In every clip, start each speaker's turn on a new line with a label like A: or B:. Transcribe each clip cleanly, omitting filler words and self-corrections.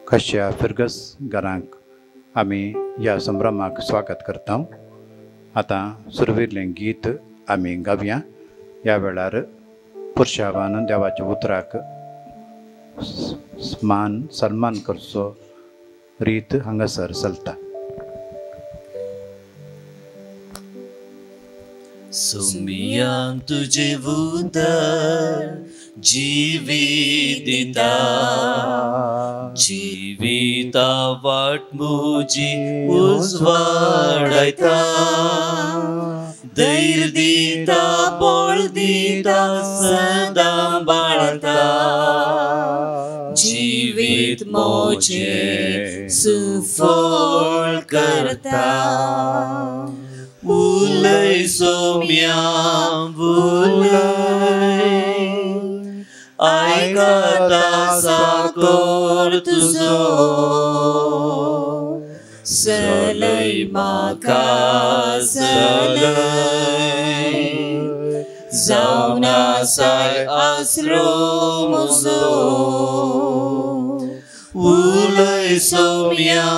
A: खाश्या फिरगस घरांक आमी ह्या संभ्रमाक स्वागत करता. आतां सुरविल्लें गीत आमी गावया. ह्या वेळार पुरशावान देवाच्या उतराक मान सन्मान करचो रीत हांगासर चलता.
B: सोमियान तुझे उतर जिवी दिता, जिविता वाट मुजी उजवाडायता, धैर्य दिता बळ दिता सदां बाळता, जिवीत मोजे सुफळ करता. उलय सोम्या उलय, आयकता साकोर तुजो, सलय म्हाका सलय, जावन आसाय आसरो म्हजो. उलय सोम्या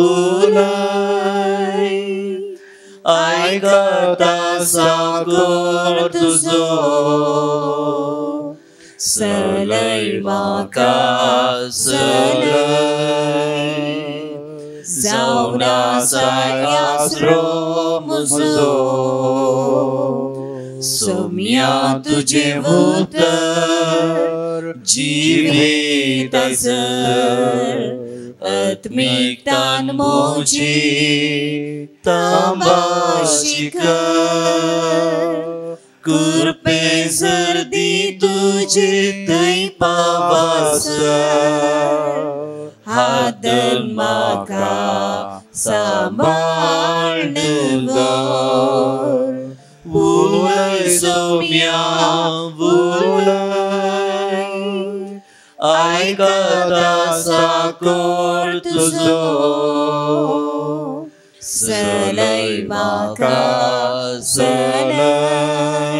B: उलय, आयकता साकोर तुजो, सलय म्हाका सलय, जावन आसाय आसरो म्हजो. सोम्या तुजें उतर जिवीत आसर, आत्मिकतान म्हजी तांबाशी कर, कृपे सर्दी तुजे थंय पावासर, हात धर म्हाका सांबाळ दवर. उलय सोम्या उलय, आयकता साकोर तुजो, सलय म्हाका सलय,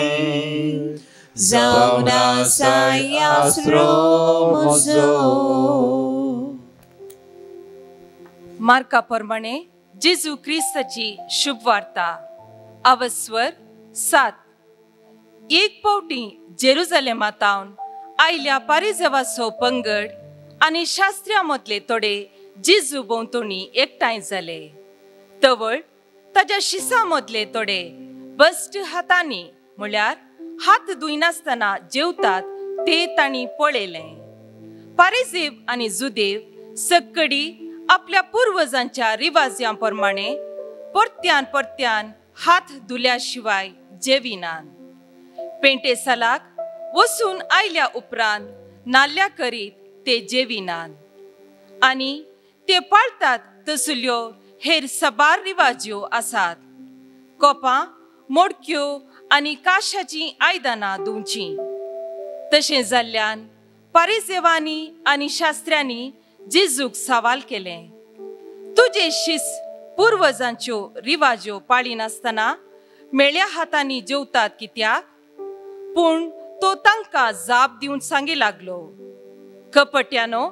B: जावन आसाय आसरो म्हजो.
C: मार्का प्रमाणे जेजू क्रिस्ताची शुभवार्ता. अवस्वर 7. एक पावटी जेरुजलेमा तावन आयल्या पारिजवाचो पंगड आनी शास्त्र्या मदले थोडे जेजू भोंवतणी एकठांय जाले. तवळ ताज्या शिसा मदले थोडे बस्ट हातांनी म्हळ्यार हात धुयनासतना जेवतात ते तांणी पळयलें. पारिजेव आनी जुदेव सक्कडी आपल्या पुर्वजांच्या रिवाज्यां प्रमाणे परत्यान परत्यान हात धुल्या शिवाय जेविनात. पेंटेसालाक वसून आयल्या उपरांत नाल्ल्या करीत ते जेविनात आनी ते पाळतात तसल्यो हेर साबार रिवाज्यो आसात. कोपां मोडक्यो आनी काशाचीं आयदनां धुवचीं. तशें जाल्ल्यान पारिजेवांनी आनी शास्त्र्यांनी जेजूक सवाल केलें, तुजे शिस पुर्वजांच्यो रिवाज्यो पाळिनासतना मेळ्या हातांनी जेवतात कित्याक? पूण तो तांकां जाप दिवन सांगी लागलो, कपट्यानो,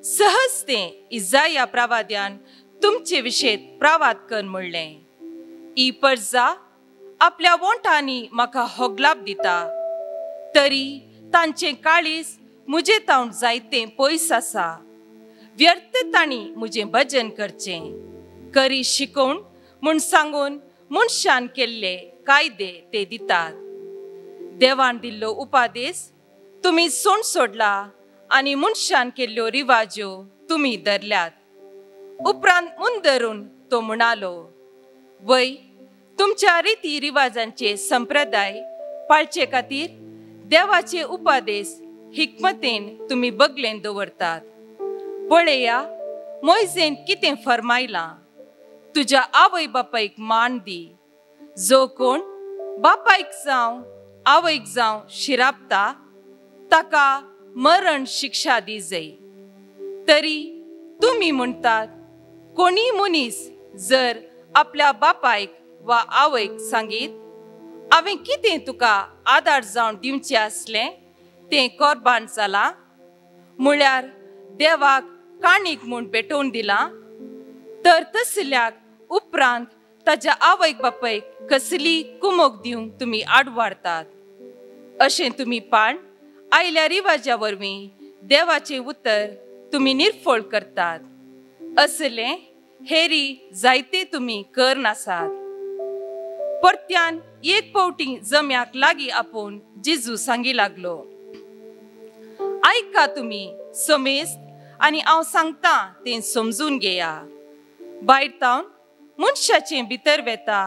C: सहज तें इजाया प्रवाद्यान तुमचे विशेत प्रवाद कर म्हणलें, ही परजा आपल्या वोंठांनी म्हाका होगलाप दिता, तरी तांचें काळीज म्हजे तावन जायतें पयस आसा. व्यर्थ तांणी म्हजें भजन करचें, करी शिकोवन म्हूण सांगून मनशान केल्ले कायदे ते दितात. देवान दिल्लो उपादेश तुमी सोंड सोडला आनी मनशान केल्ल्यो रिवाज्यो तुमी धरल्यात. उपरांत मुंदरून तो म्हणालो, वय तुमच्या रिती रिवाजांचे संप्रदाय पाळचे खातीर देवाचे उपादेश हिकमतेन तुमी बगलेन दवरतात. पळया मोयजेन कितें फरमायलां, तुज्या आवय बापायक मान दी. जो कोण बापायक जावं आवयक जावं शिरापता ताका मरण शिक्षा दी जाय. तरी तुमी म्हणटात, कोणी मनीस जर आपल्या बापायक वा आवयक सांगीत हांवें कितें तुका आदार जावन दिवचें आसलें तें कोरबान जालां, म्हळ्यार देवाक काणीक म्हूण भेटोवन दिलां तर तसल्याक उपरांत ताज्या आवयक बापायक कसली कुमोक दिवंक तुमी आडवारतात. अशें तुमी पाण आयल्या रिवाजा वरवीं देवाचें उतर तुमी निर्फळ करतात. असलें हेरी जायते तुमी कर नासात. परत्यान एक पावटी जम्याक लागीं आपोवन जेजू सांगी लागलो, आयका तुमी समेस्त आनी हांव सांगता तें समजून घेया. भायर तावन मनशाचें भितर वेता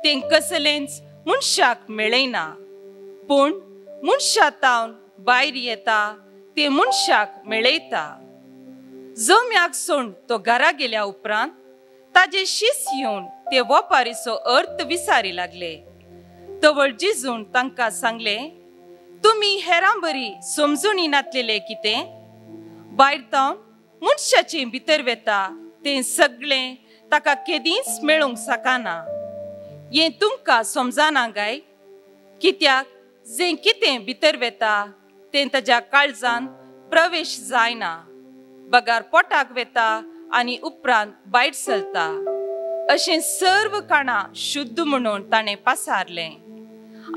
C: तें कसलेंच मनशाक मेळयना, पूण मनशा तावन भायर येता तें मनशाक मेळयता. जम्याक सोड तो घरा गेल्या उपरांत ताजे शीस येवन ते वपारीचो अर्थ विसारी लागले. तवळ जेजून तांकां सांगलें, तुमी हेरां बरी समजुणी नातलेले कितें? भायर तावन मनशाचें भितर वेता तें सगळें ताका केदींच मेळूंक शकना. हें तुमकां समजना काय? कित्याक जें कितें भितर वेता तें ताज्या काळजान प्रवेश जायना, बगार पोटाक वेता आनी उपरांत भायर चलता. अशें सर्व काणां शुद्ध म्हणून ताणें पासारलें.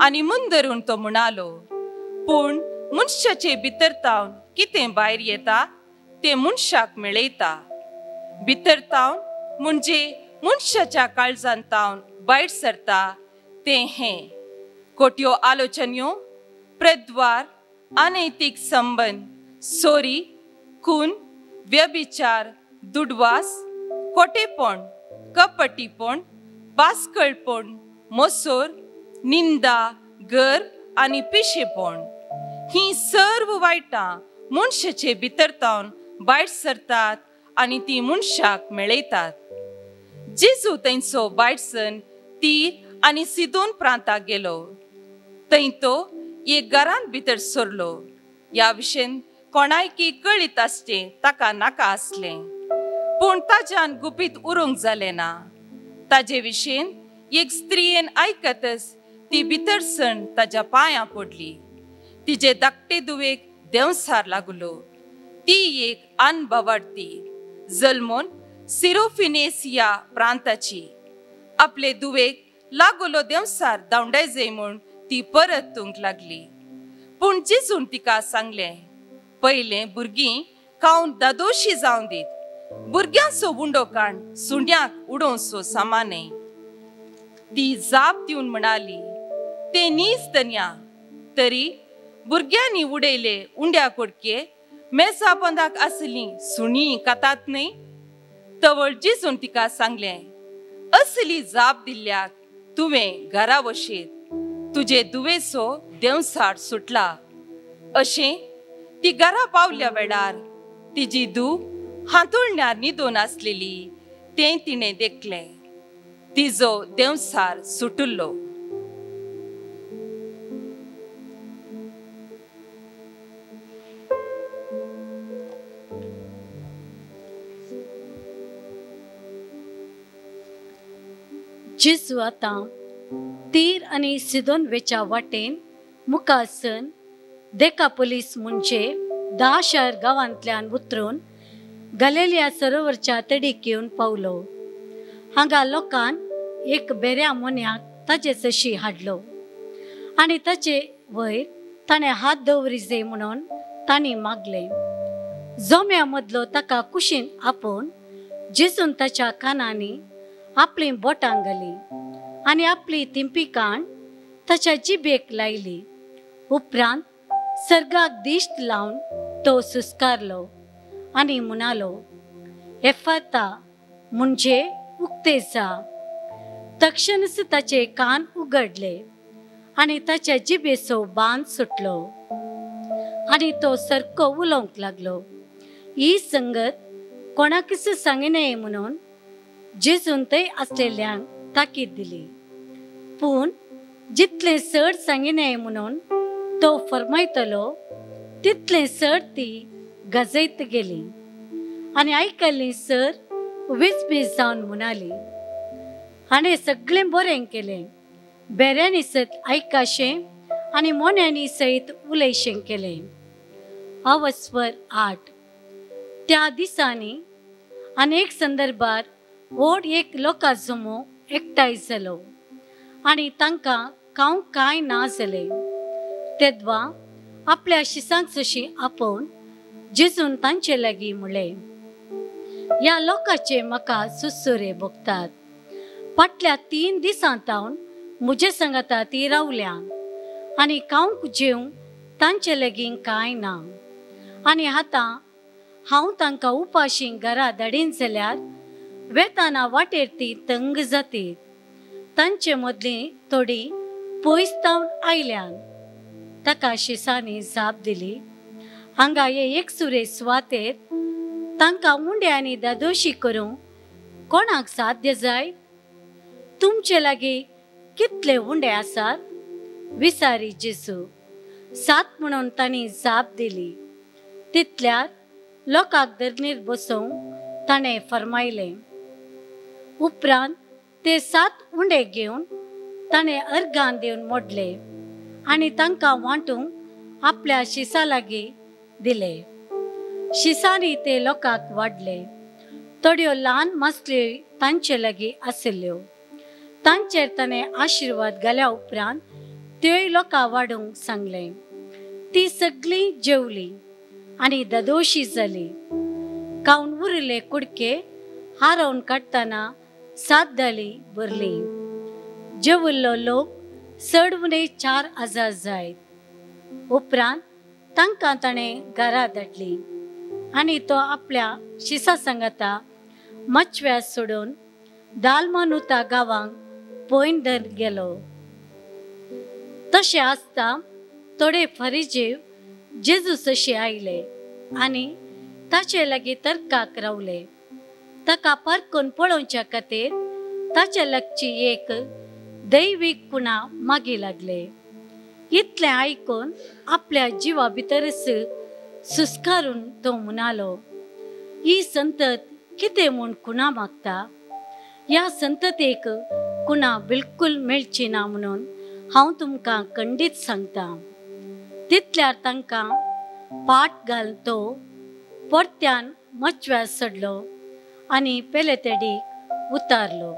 C: आनी मुंदरून तो म्हणालो, पूण मनशाचे भितर तावन कितें भायर येता तें मनशाक मेळयता. भितर तावन म्हणजे मनशाच्या काळजान तावन भायर सरता तें हें खोट्यो आलोचन्यो, प्रद्वार, अनैतीक संबंद, सोरी, खून, व्यभिचार, दुडवास, खोटेपण, कपटीपण, बास्कळपण, मोसोर, निंदा, गर आनी पिशेपण. ही सर्व वायटां मनशाचे भितर तावन भायर सरतात आनी ती मनशाक मेळयतात. जेजू थंयचो भायर सरून तीर आनी सिदोन प्रांताक गेलो. थंय तो एक घरांत भितर सरलो. ह्या विशयन कोणायकी कळीत आसचें ताका नाका आसलें, पूण ताज्यान गुपीत उरूंक जालें ना. ताजे विशयन एक स्त्रियेन आयकतच ती भितर सरून ताज्या पांयां पडली. तिजे धाकटे दुवेक देंवसार लागलो. ती एक अनबावाडती, जल्मोन सिरोफिनेसिया प्रांताची. आपले दुवेक लागलो देंवसार धांवडाय जाय म्हूण ती परतूंक लागली. पूण जेजून तिका सांगलें, पयलें भुरगीं खावन दादोशी जावन दीत, भुरग्यांचो उंडो काण सुंड्यांक उडोवचो सामा न्हय. ती जाप दिवन म्हणाली, तें न्हीच धनया, तरी भुरग्यांनी उडयले उंड्या कोडके मेजा पोंदाक आसलीं सुणीं खातात न्हय. तवळ जेजून तिका सांगलें, असली जाप दिल्ल्याक तुवें घरा वशीत, तुजे दुवेचो देंवसार सुटला. अशें ती घरा पावल्या वेळार तिजी धूव हांतुळण्यार न्हिदून आसलेली तें तिणें देखलें. तिजो देंवसार सुटुल्लो.
D: जेजू आतां तीर आनी सिदोन वेच्या वाटेन मुखार सन देकापोलीस म्हणजे 10 शार गांवांतल्यान उतरून गलेलिया सरोवरच्या तडीक येवन पावलो. हांगा लोकान एक बेऱ्या मोन्याक ताजे सशी हाडलो आनी ताचे वयर ताणें हात दवरी जाय म्हणून तांणी मागलें. जोम्या मदलो ताका कुशीन आपोवन जेजून ताच्या कानांनी आपली बोटां घाली आनी आपली तिंपी काण ताच्या जिबेक लायली. उपरांत सर्गाक दिश्ट लावन तो सुस्कारलो आनी म्हणालो, एफाता, म्हणजे उक्ते जा. तक्षणच ताचे कान उगडले आनी ताच्या जिबेचो बांद सुटलो आनी तो सारको उलोवंक लागलो. ही संगत कोणाकच सांगिनये म्हणून जेजून थंय आसलेल्यांक ताकीद दिली. पूण जितलें चड सांगिनये म्हणून तो फर्मायतलो तितलें चड ती गजयत गेली आनी आयकल्ली सर विजबीज जावन म्हणाली, हाणें सगळें बरें केलें, बेऱ्यांनी सयत आयकाशें आनी मोन्यांनी सयत उलयशें केलें. अवस्वर 8. त्या दिसांनी अनेक संदर्भार व्हड एक लोकां जमो एकठांय जालो आनी तांकां खावंक कांय ना जालें. तेद्वा आपल्या शिसांक जशी आपोवन जेजून तांचे लागीं म्हणलें, ह्या लोकांचे म्हाका सुसुरे भोगतात. फाटल्या 3 दिसां तावन म्हजे सांगाता ती रावल्या आनी खावंक जेवंक तांचे लागीं कांय ना. आनी आतां हांव तांकां उपाशी घरा धाडीन जाल्यार वेताना वाटेर ती तंग जातीत. तांचे मदली थोडी पयस तावन आयल्यान. ताका शिसांनी जाप दिली, हांगा हे एकसुरे सुवातेर तांकां उंडे आनी दादोशी करूंक कोणाक साध्य जाय? तुमचे लागीं कितले उंडे आसात? विसारी जेजू. 7 म्हणून तांणी जाप दिली. तितल्यार लोकांक धरणीर बसोवंक ताणें फर्मायलें. उपरांत ते 7 उंडे घेवन ताणें अर्गान दिवन मोडले आनी तांकां वांटूंक आपल्या शिसा लागीं दिले. शिसांनी ते लोकांक वाडले. थोड्यो ल्हान मासल्यो तांचे लागीं आशिल्ल्यो. तांचेर ताणें आशिर्वाद घाल्या उपरांत त्योय लोकां वाडूंक सांगलें. ती सगळीं जेवली आनी ददोशी जाली. खावन उरिल्ले कुडके हारोवन काडटना 7 दाली भरली. जेवल्लो लोक चड उणे 4000 जायत. उपरांत तांकां ताणें घरा धाडली आनी तो आपल्या शिसा सांगाता मचव्या सोडून दालमानुता गांवांक पयंदर गेलो. तशें आसता थोडे फरिजेव जेजू सशे आयले आनी ताचे लागीं तर्काक रावले. ताका पारकून पळोवच्या खातीर ताचे लागची एक दैवीक कुणा मागी लागले. इतलें आयकून आपल्या जिवा भितरच सुस्कारून तो म्हणालो, ही संतत कितें म्हूण कुणा मागता? ह्या संततेक कुणा बिलकूल मेळची ना म्हणून हांव तुमकां खंडीत सांगता. तितल्यार तांकां पाट घाल तो परत्यान मचव्यार चडलो आनी पेलेतेडीक उतारलो.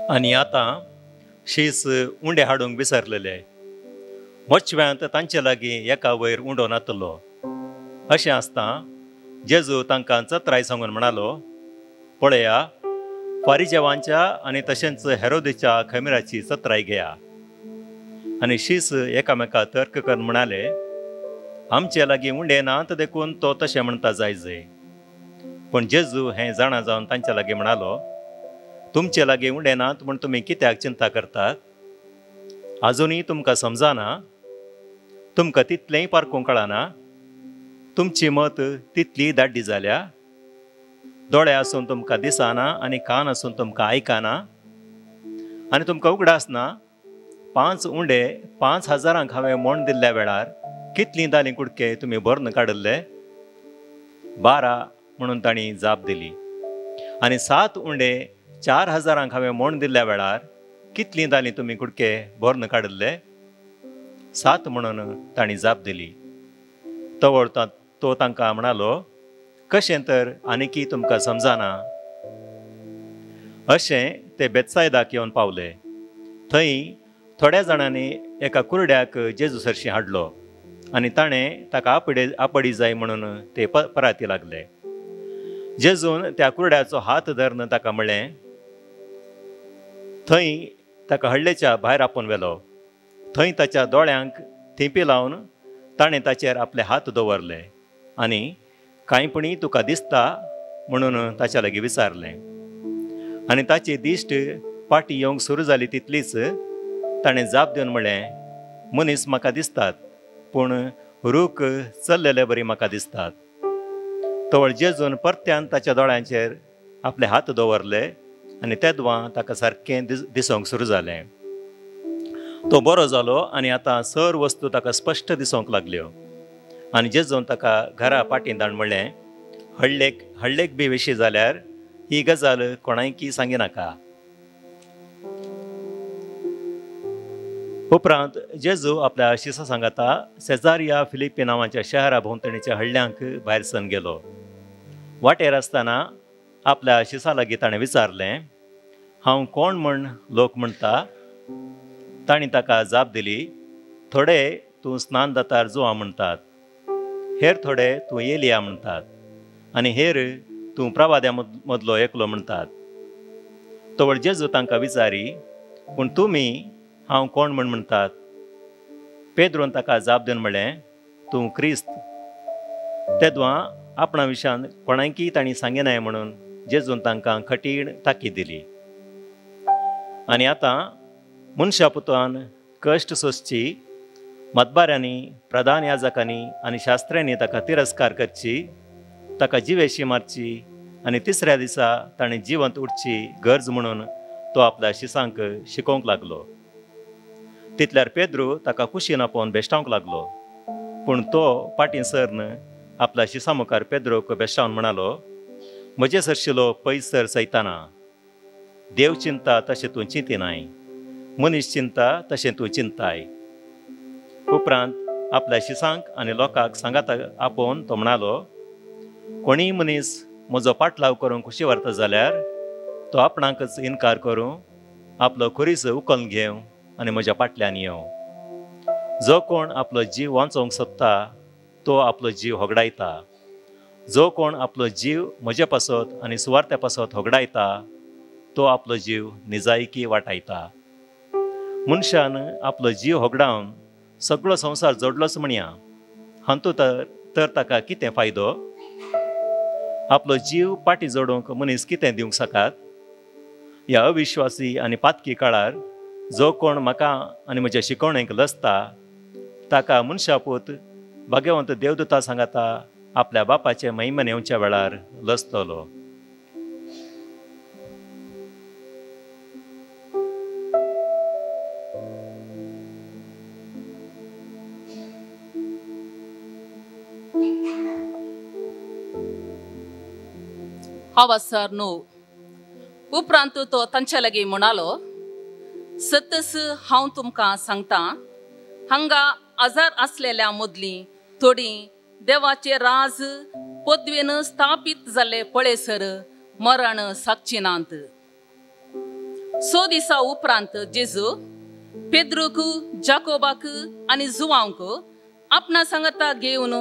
E: आनी आतां शीस उंडे हाडूंक विसरलेले. मचव्यांत तांचे लागीं एका वयर उंडो नातलो. अशें आसता जेजू तांकां चत्राय सांगून म्हणालो, पळया, फारिजेवांच्या आनी तशेंच हेरोदीच्या खमिराची चत्राय घेया. आनी शीस एकामेका तर्क करून म्हणाले, आमचे लागीं उंडे नात देखून तो तशें म्हणटा जायजे. पूण जेजू हें जाणा जावन तांचे लागीं म्हणालो, तुमचे लागीं उंडे नात म्हूण तुमी कित्याक चिंता करतात? आजुनूय तुमकां समजना? तुमकां तितलेंय पारकूंक कळना? तुमची मत तितली दाड्डी जाल्या? दोळे आसून तुमकां दिसना आनी कान आसून तुमकां आयकना आनी तुमकां उगडास ना? 5 उंडे 5000 हांवें मोण दिल्ल्या वेळार कितलीं दालीं कुडके तुमी भरून काडिल्ले? 12 म्हणून तांणी जाप दिली. आनी 7 उंडे 4000 हांवें मोण दिल्ल्या वेळार कितलीं दालीं तुमी कुडके भरून काडिल्ले? 7 म्हणून तांणी जाप दिली. तवळ तो तांकां म्हणालो, कशें तर आनीकी तुमकां समजना? अशें ते बेतसायदाक येवन पावले. थंय थोड्या जाणांनी एका कुरड्याक जेजू सरशीं हाडलो आनी ताणें ताका आपडी जाय म्हणून ते पराती लागले. जेजून त्या कुरड्याचो हात धरून ताका म्हणलें, थंय ताका हडलेच्या भायर आपोवन व्हेलो. थंय ताच्या दोळ्यांक थेंपी लावन ताणें ताचेर आपले हात दवरले आनी कांयपणी तुका दिसता म्हणून ताच्या लागीं विचारलें. आनी ताची दिश्ट पाटी येवंक सुरू जाली तितलीच ताणें जाप दिवन म्हणलें, मनीस म्हाका दिसतात पूण रूख चल्लेले बरी म्हाका दिसतात. तवळ जेजून परत्यान ताच्या दोळ्यांचेर आपले हात दवरले आनी तेदवां ताका सारकें दिसूंक सुरू जालें. तो बरो जालो आनी आतां सर वस्तू ताका स्पश्ट दिसूंक लागल्यो. आनी जेजून ताका घरा पाटीं धाड म्हणलें, हळ्ळेक हळ्ळेक बी विशी जाल्यार ही गजाल कोणायकी सांगिनाका. उपरांत जेजू आपल्या शिसा सांगाता सेजारिया फिलिपी नांवाच्या शहरा भोंवतणीच्या हळ्ळ्यांक भायर सरून गेलो. वाटेर आसतना आपल्या शिसा लागीं ताणें विचारलें, हांव कोण म्हण लोक म्हणटा? तांणी ताका जाप दिली, थोडे तूं स्नान दातार जुआ म्हणटात, हेर थोडे तूं एलिया म्हणटात आनी हेर तूं प्रवाद्या मदलो एकलो म्हणटात. तवळ जेजू तांकां विचारी, पूण तुमी हांव कोण म्हण म्हणटात? पेद्रोन ताका जाप दिवन म्हणलें, तूं क्रिस्त. तेदवां आपणा विशयान कोणायकी तांणी सांगिनाय म्हणून जेजून तांकां कठीण ताकीद दिली. आनी आतां मनशा पुतान कश्ट सोंसची, मतबाऱ्यांनी, प्रधान याजकांनी आनी शास्त्र्यांनी ताका तिरस्कार करची, ताका जिवेशी मारची आनी तिसऱ्या दिसा ताणें जिवंत उठची गरज म्हणून तो आपल्या शिसांक शिकोवंक लागलो. तितल्यार पेद्रू ताका कुशीन आपोवन बेश्टावंक लागलो, पूण तो पाटीं सरन आपल्या शिसा मुखार पेद्रोक बेश्टावन म्हणालो, म्हजे सरशिलो पयस सर सैताना, देव चिंता तशें तूं चिंतिनाय, मनीस चिंता तशें तूं चिंताय. उपरांत आपल्या शिसांक आनी लोकांक सांगाता आपोवन तो म्हणालो, कोणीय मनीस म्हजो पाटलाव करूंक खुशी व्हरता जाल्यार तो आपणाकच इनकार करूं, आपलो खुरीस उखलून घेवं आनी म्हज्या फाटल्यान येवं. जो कोण आपलो जीव वांचोवंक सोदता तो आपलो जीव होगडायता, जो कोण आपलो जीव म्हजे पासत आनी सुवार्थ्या पासत होगडायता तो आपलो जीव निजायकी वाटायता. मनशान आपलो जीव होगडावन सगळो संवसार जोडलोच म्हणया, हातूंत तर ताका कितें फायदो? आपलो जीव पाटी जोडूंक मनीस कितें दिवंक शकात? ह्या अविश्वासी आनी पातकी काळार जो कोण म्हाका आनी म्हज्या शिकवणेक लजता ताका मनशापूत भाग्यवंत देवदूता सांगाता आपल्या बापाचे महिमेन येवच्या वेळार लजतलो.
C: हांव न्हू. उपरांत तो तांच्या लागीं म्हणालो, सतस हांव तुमकां सांगता, हांगा आजार आसलेल्या मदलीं थोडीं देवाचे राज पदवेन स्थापीत जाल्ले पळयसर मरण सागची नात. 6 दिसा उपरांत जेजू पेद्रूक, जाकोबाक आनी जुवांक आपणा सांगाता घेवन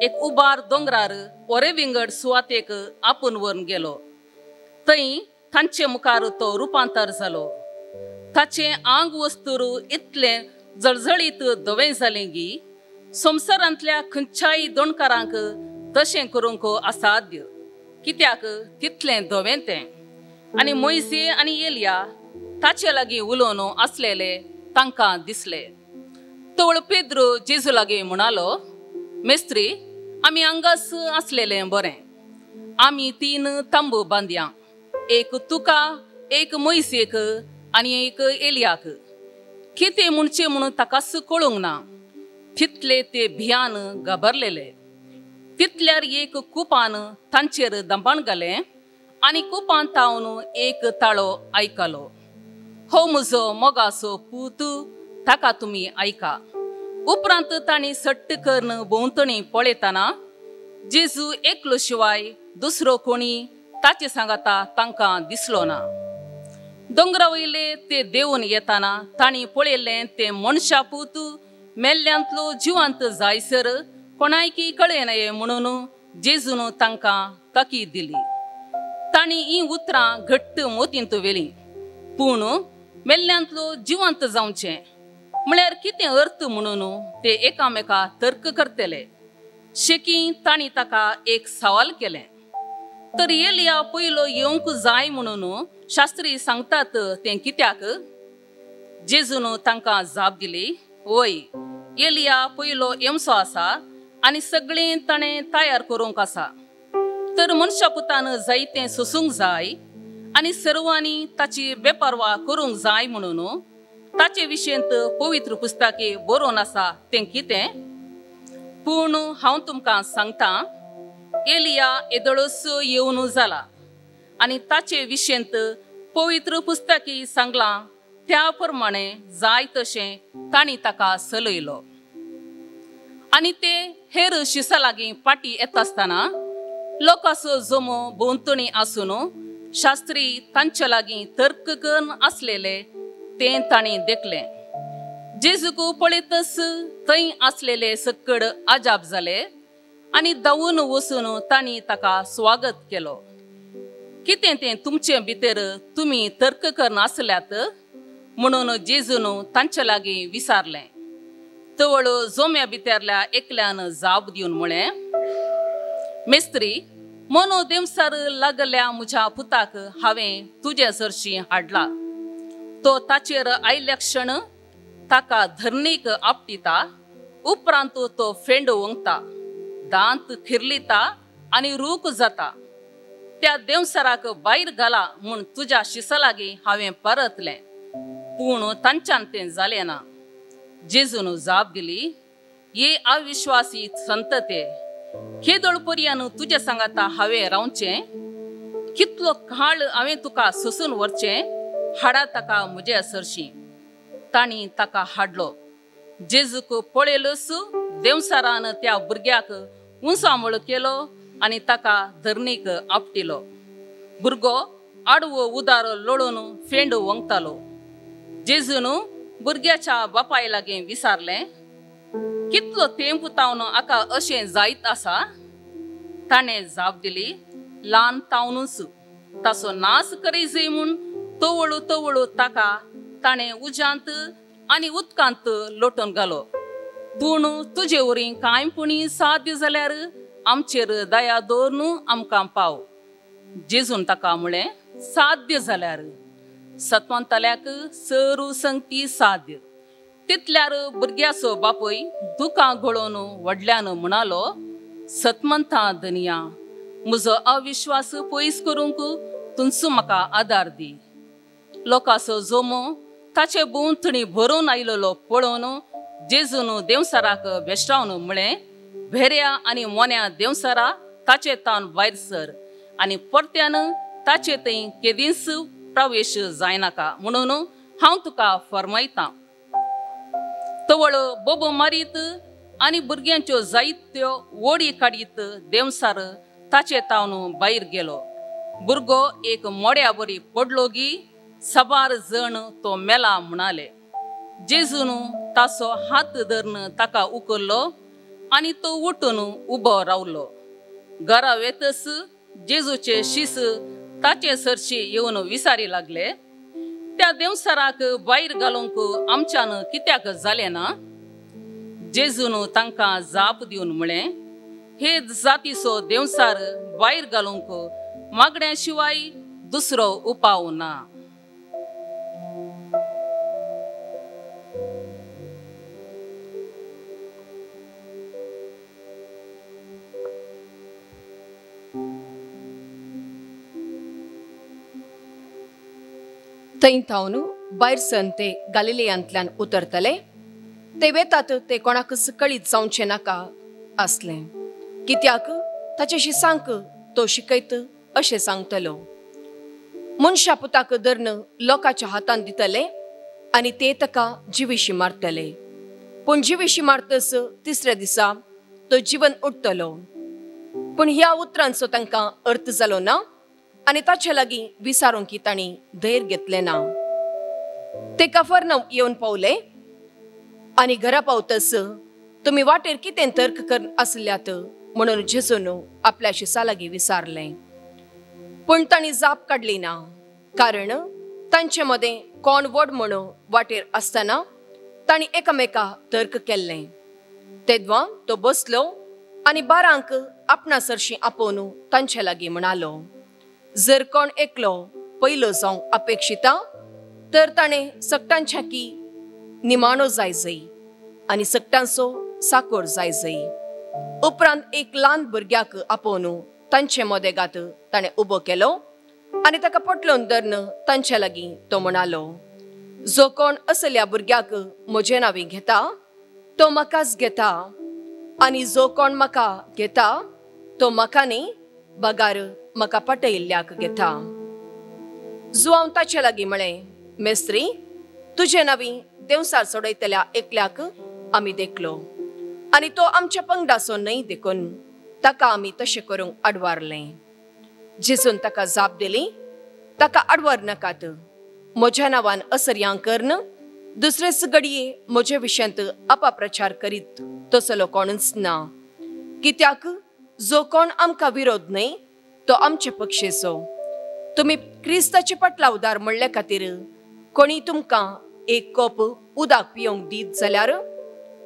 C: एक उबार दोंगरार ओरे विंगड सुवातेक आपूण व्हरून गेलो. थंय तांचे मुखार तो रुपांतर जालो. ताचें आंग वस्तूर इतलें जळजळीत धवें जालें की संवसारांतल्या खंयच्याय दोणकारांक तशें करूंक असाध्य, कित्याक तितलें धवें तें. आनी मोयसे आनी एलिया ताचे लागीं उलोवन आसलेले तांकां दिसले. तवळ पेद्रो जेजू लागीं म्हणालो, मेस्त्री, आमी हांगाच आसलेलें बरें. आमी 3 तंबू बांदया, एक तुका, एक मोयसेक आनी एक एलियाक. कितें म्हणचें म्हणून ताकाच कळूंक ना, तितले ते भियान घाबरलेले. तितल्यार एक कुपान तांचेर दंबाण घालें आनी कुपान तावन एक ताळो आयकलो, हो म्हजो मोगाचो पूत, ताका तुमी आयका. उपरांत तांणी सट्ट करून भोंवतणी पळयतना जेजू एकलो शिवाय दुसरो कोणी ताचे सांगाता तांकां दिसलो ना. दोंगरा वयले ते देवून येताना तांणी पळयलें तें मनशा पूत मेल्ल्यांतलो जिवंत जायसर कोणायकी कळयनाये म्हणून जेजून तांकां ताकीद दिली. तांणी हीं उतरां घट्ट मोतींत व्हेलीं, पूण मेल्ल्यांतलो जिवंत जावचें म्हळ्यार कितें अर्थ म्हणून ते एकामेका तर्क करतले. शेकी तांणी ताका एक सवाल केलें, तर एलिया पयलो येवंक जाय म्हणून शास्त्री सांगतात तें कित्याक? जेजून तांकां जाप दिली, वय, एलिया पयलो येवचो आसा आनी सगळें ताणें तयार करूंक आसा. तर मनशा पुतान जायतें सोसूंक जाय आनी सर्वांनी ताची बेपर्वा करूंक जाय म्हणून ताचे विशयंत पवित्र पुस्तके बरोवन आसा तें कितें? पूण हांव तुमकां सांगता, एलिया येदोळच येवन जाला आनी ताचे विशयंत पवित्र पुस्तकी सांगलां त्या प्रमाणे जाय तशें तांणी ताका चलयलो. आनी ते हेर शिसा लागीं पाटी येता आसतना लोकांचो जमो भोंवतणी आसून शास्त्री तांचे लागीं तर्क करून आसलेले तें तांणी देखलें. जेजूक पळयतच थंय आसलेले सक्कड अजाप जाले आनी धांवून वचून तांणी ताका स्वागत केलो. कितें तें तुमचे भितर तुमी तर्क करून आसल्यात म्हणून जेजून तांचे लागीं विचारलें. तवळ जोम्या भितरल्या एकल्यान जाप दिवन म्हळें, मेस्त्री, मोनो देमसार लागल्या म्हज्या पुताक हांवें तुजे सरशीं हाडला. तो ताचेर आयल्या क्षण ताका धरणीक आपटिता, उपरांत तो फेंड वंगता, दांत खिरलिता आनी रूख जाता. त्या देवसराक भायर घाला म्हूण तुज्या शिसा लागीं हांवें परतलें, पूण तांच्यान तें जालें ना. जेजून जाप दिली, ये अविश्वासी संतते, केदोळ पर्यान तुज्या सांगाता हांवें रावचें? कितलो काळ हांवें तुका सोसून व्हरचें? हाडा ताका म्हजे सरशीं. तांणी ताका हाडलो. जेजूक पळयलोच देवसारान त्या भुरग्याक उंचामळ केलो आनी ताका धरणीक आपटिलो. भुरगो आडवो उदार लोळून फेंड वंगतालो. जेजून भुरग्याच्या बापाय लागीं विचारलें, कितलो तेंप तावन आका अशें जायत आसा? ताणें जाप दिली, ल्हान तावनूच ताचो नाश करीजय म्हूण तवळू तवळू ताका ताणें उज्यांत आनी उदकांत लोटून घालो. पूण तुजे वरी कांय पुणी साध्य जाल्यार आमचेर दया दवरून आमकां पाव. जेजून ताका म्हळें, साध्य जाल्यार सत्वंतल्याक सरू संगती साध्य. तितल्यार भुरग्याचो बापूय दुकां गळोवन व्हडल्यान म्हणालो, सतमंता धनिया, म्हजो अविश्वास पयस करूंक तुमचो म्हाका आदार दी. लोकांचो जोमो ताचे भोंवतणी भरून आयलेलो पळोवन जेजून देवसाराक भेश्टावन म्हळें, भेऱ्या आनी मोन्या देवसारा ताचे तावन भायर सर आनी परत्यान ताचे थंय केदींच प्रवेश जायनाका म्हणून हांव तुका फर्मायतां. तवळ बोबो मारीत आनी भुरग्यांच्यो जायत्यो ओडी काडीत देवसार ताचे तावन भायर गेलो. भुरगो एक मोड्या बरी पडलो गी साबार जण तो मेला म्हणाले. जेजून ताचो हात धरून ताका उखल्लो आनी तो उठून उबो रावलो. घरा वेतच जेजूचे शीस ताचे सरशी येवन विचारी लागले, त्या देवसाराक भायर घालूंक आमच्यान कित्याक जालें ना? जेजून तांकां जाप दिवन म्हळें, हे जातीचो देवसार भायर घालूंक मागण्या शिवाय दुसरो उपाव ना.
F: थंय थावन भायर सन ते गालिलेयांतल्यान उतरतले. ते वेतात ते कोणाकच कळीत जावचें नाका आसलें, कित्याक ताचे शिसांक तो शिकयत अशें सांगतलो. मनशा पुताक धरून लोकांच्या हातान दितले आनी ते ताका जिविशी मारतले, पूण जिविशी मारतच तिसऱ्या दिसा तो जिवन उठतलो. पूण ह्या उतरांचो तांकां अर्थ जालो ना आनी ताचे लागीं विचारूंक तांणी धैर्य घेतलें ना. ते कफरनम येवन पावले आनी घरा पावतच तुमी वाटेर कितें तर्क कर आसल्यात म्हणून जेजून आपल्या शिसा लागीं विचारलें. पूण तांणी जाप काडली ना, कारण तांचे मदें कोण व्हड म्हणून वाटेर आसतना तांणी एकामेका तर्क केल्लें. तेदवा तो बसलो आनी बारांक आपणा सरशीं आपोवन तांचे लागीं म्हणालो, जर कोण एकलो पयलो जावंक अपेक्षिता तर ताणें सगटांच्या की निमाणो जाय जय आनी सगटांचो साकोर जाय जय. उपरांत एक ल्हान भुरग्याक आपोवन तांचे मदेगात ताणें उबो केलो आनी ताका पोटलोन धरून तांचे लागीं तो म्हणालो, जो कोण असल्या भुरग्याक म्हजे नांवी घेता तो म्हाकाच घेता आनी जो कोण म्हाका घेता तो म्हाका न्ही बगार म्हाका पटयल्ल्याक घेता. जुआंव ताचे लागीं म्हळें, मेस्त्री, तुजे नवी देंवसार सोडयतल्या एकल्याक आमी देखलो आनी तो आमच्या पंगडाचो न्हय, देखून ताका आमी तशें करूंक आडवारलें. जेजून ताका जाप दिली, ताका आडवार नाकात. म्हज्या नांवान असर्यां करून दुसरेच घडये म्हजे विशयांत अपाप्रचार करीत तसलो कोणूच ना. कित्याक जो कोण आमकां विरोध न्हय तो आमचे पक्षेचो. तुमी क्रिस्ताचे पटलावदार म्हणले खातीर कोणी तुमकां एक कोप उदक पिवंक दीत जाल्यार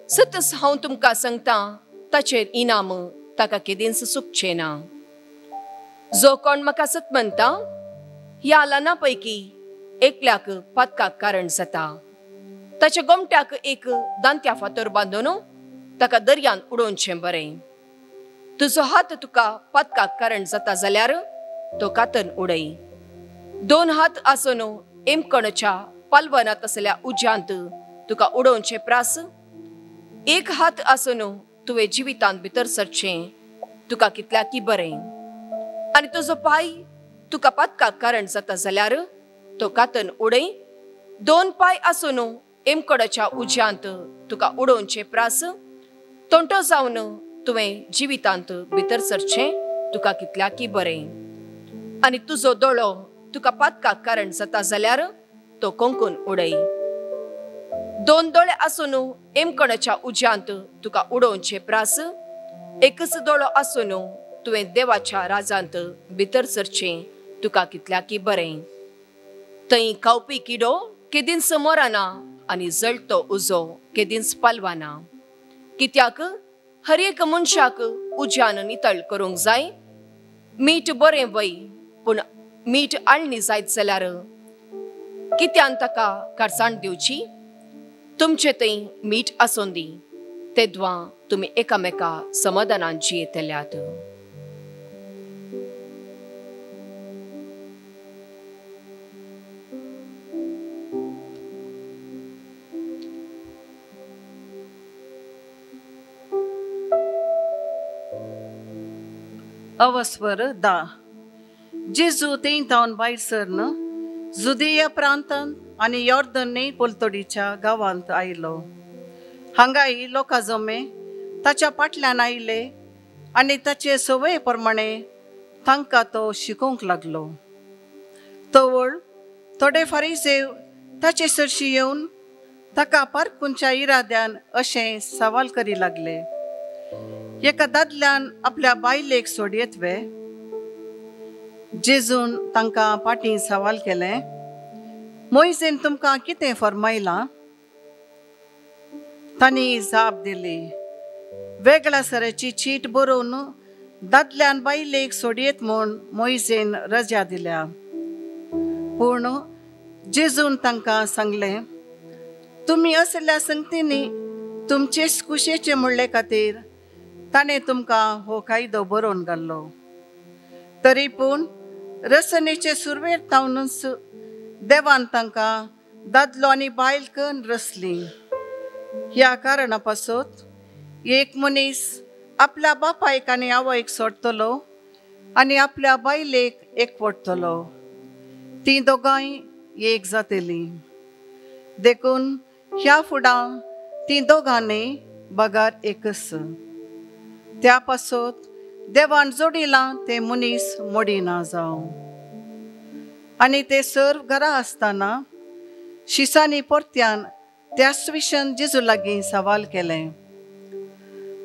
F: सतच हांव तुमकां सांगता, ताचेर इनाम ताका केदींच चुकचें ना. जो कोण म्हाका सत म्हणटा ह्या ल्हाना पैकी एकल्याक पातकाक कारण जाता, ताच्या गोमट्याक एक दांत्या फातर बांदून ताका दर्यान उडोवचें बरें. तुजो हात तुका पातकाक कारण जाता जाल्यार तो कातन उडय. दोन हात आसून एमकणच्या पालवनात आसल्या उज्यांत तुका उडोवचें प्रास एक हात आसून तुवें जिवितांत भितर सरचें तुका कितल्याकी बरें. आनी तुजो पांय तुका पातकाक कारण जाता जाल्यार तो कातन उडय. दोन पांय आसून एमकडाच्या उज्यांत तुका उडोवचें प्रास तोंटो जावन तुवें जिवितांत भितर सरचें तुका कितल्याकी बरें. आनी तुजो दोळो तुका पातकाक कारण जाता जाल्यार तो कोंकून उडय. दोन दोळे आसून एमकणाच्या उज्यांत तुका उडोवचें प्रास एकच दोळो आसून तुवें देवाच्या राजांत भितर सरचें तुका कितल्याकी बरें. थंय खावपी किडो केदींच मोराना आनी जळतो उजो केदींच पालवाना. कित्याक हर एक मनशाक उज्यान नितळ करूंक जाय. मीठ बरें वय, पूण मीठ आळणी जायत जाल्यार कित्यान ताका कारसाण दिवची? तुमचे थंय मीठ आसूं दी, तेद्वां तुमी एकामेका समाधानान जियेतल्यात.
G: अवस्वर 10. जेजू थंय तावन भायर सरन जुदिया प्रांतांत आनी यॉर्दन पलतडीच्या गांवांत आयलो. हांगाय लोकां जमे ताच्या फाटल्यान आयले आनी ताचे संवये प्रमाणे तांकां तो शिकोवंक लागलो. तवळ थोडे फारीसेव ताचे सरशी येवन ताका पारखुंच्या इराद्यान अशें सवाल करी लागले, एका दादल्यान आपल्या बायलेक सोडयेत वे? जेजून तांकां फाटीं सवाल केलें, मोयजेन तुमकां कितें फर्मायलां? तांणी जाप दिली, वेगळ्या सराची चीट बरोवन दादल्यान बायलेक सोडयेत म्हूण मोयजेन रजा दिल्या. पूण जेजून तांकां सांगलें, तुमी असल्या संगतींनी तुमचेच कुशेचे म्हणले खातीर ताणें तुमकां हो कायदो बरोवन घाल्लो. तरी पूण रसनेचे सुरवेर तावनूच देवान तांकां दादलो आनी बायल कन्न रचली. ह्या कारणा पासत एक मनीस आपल्या बापायक आनी आवयक सोडटलो आनी आपल्या बायलेक एकवटतलो, तीं दोगांय एक जातलीं. देखून ह्या फुडां तीं दोगांनी बगार एकच. त्या पासत देवान जोडिलां तें मनीस मोडिना जावं. आनी ते सर्व घरा आसतना शिसांनी परत्यान त्याच विशयान जेजू लागीं सवाल केलें.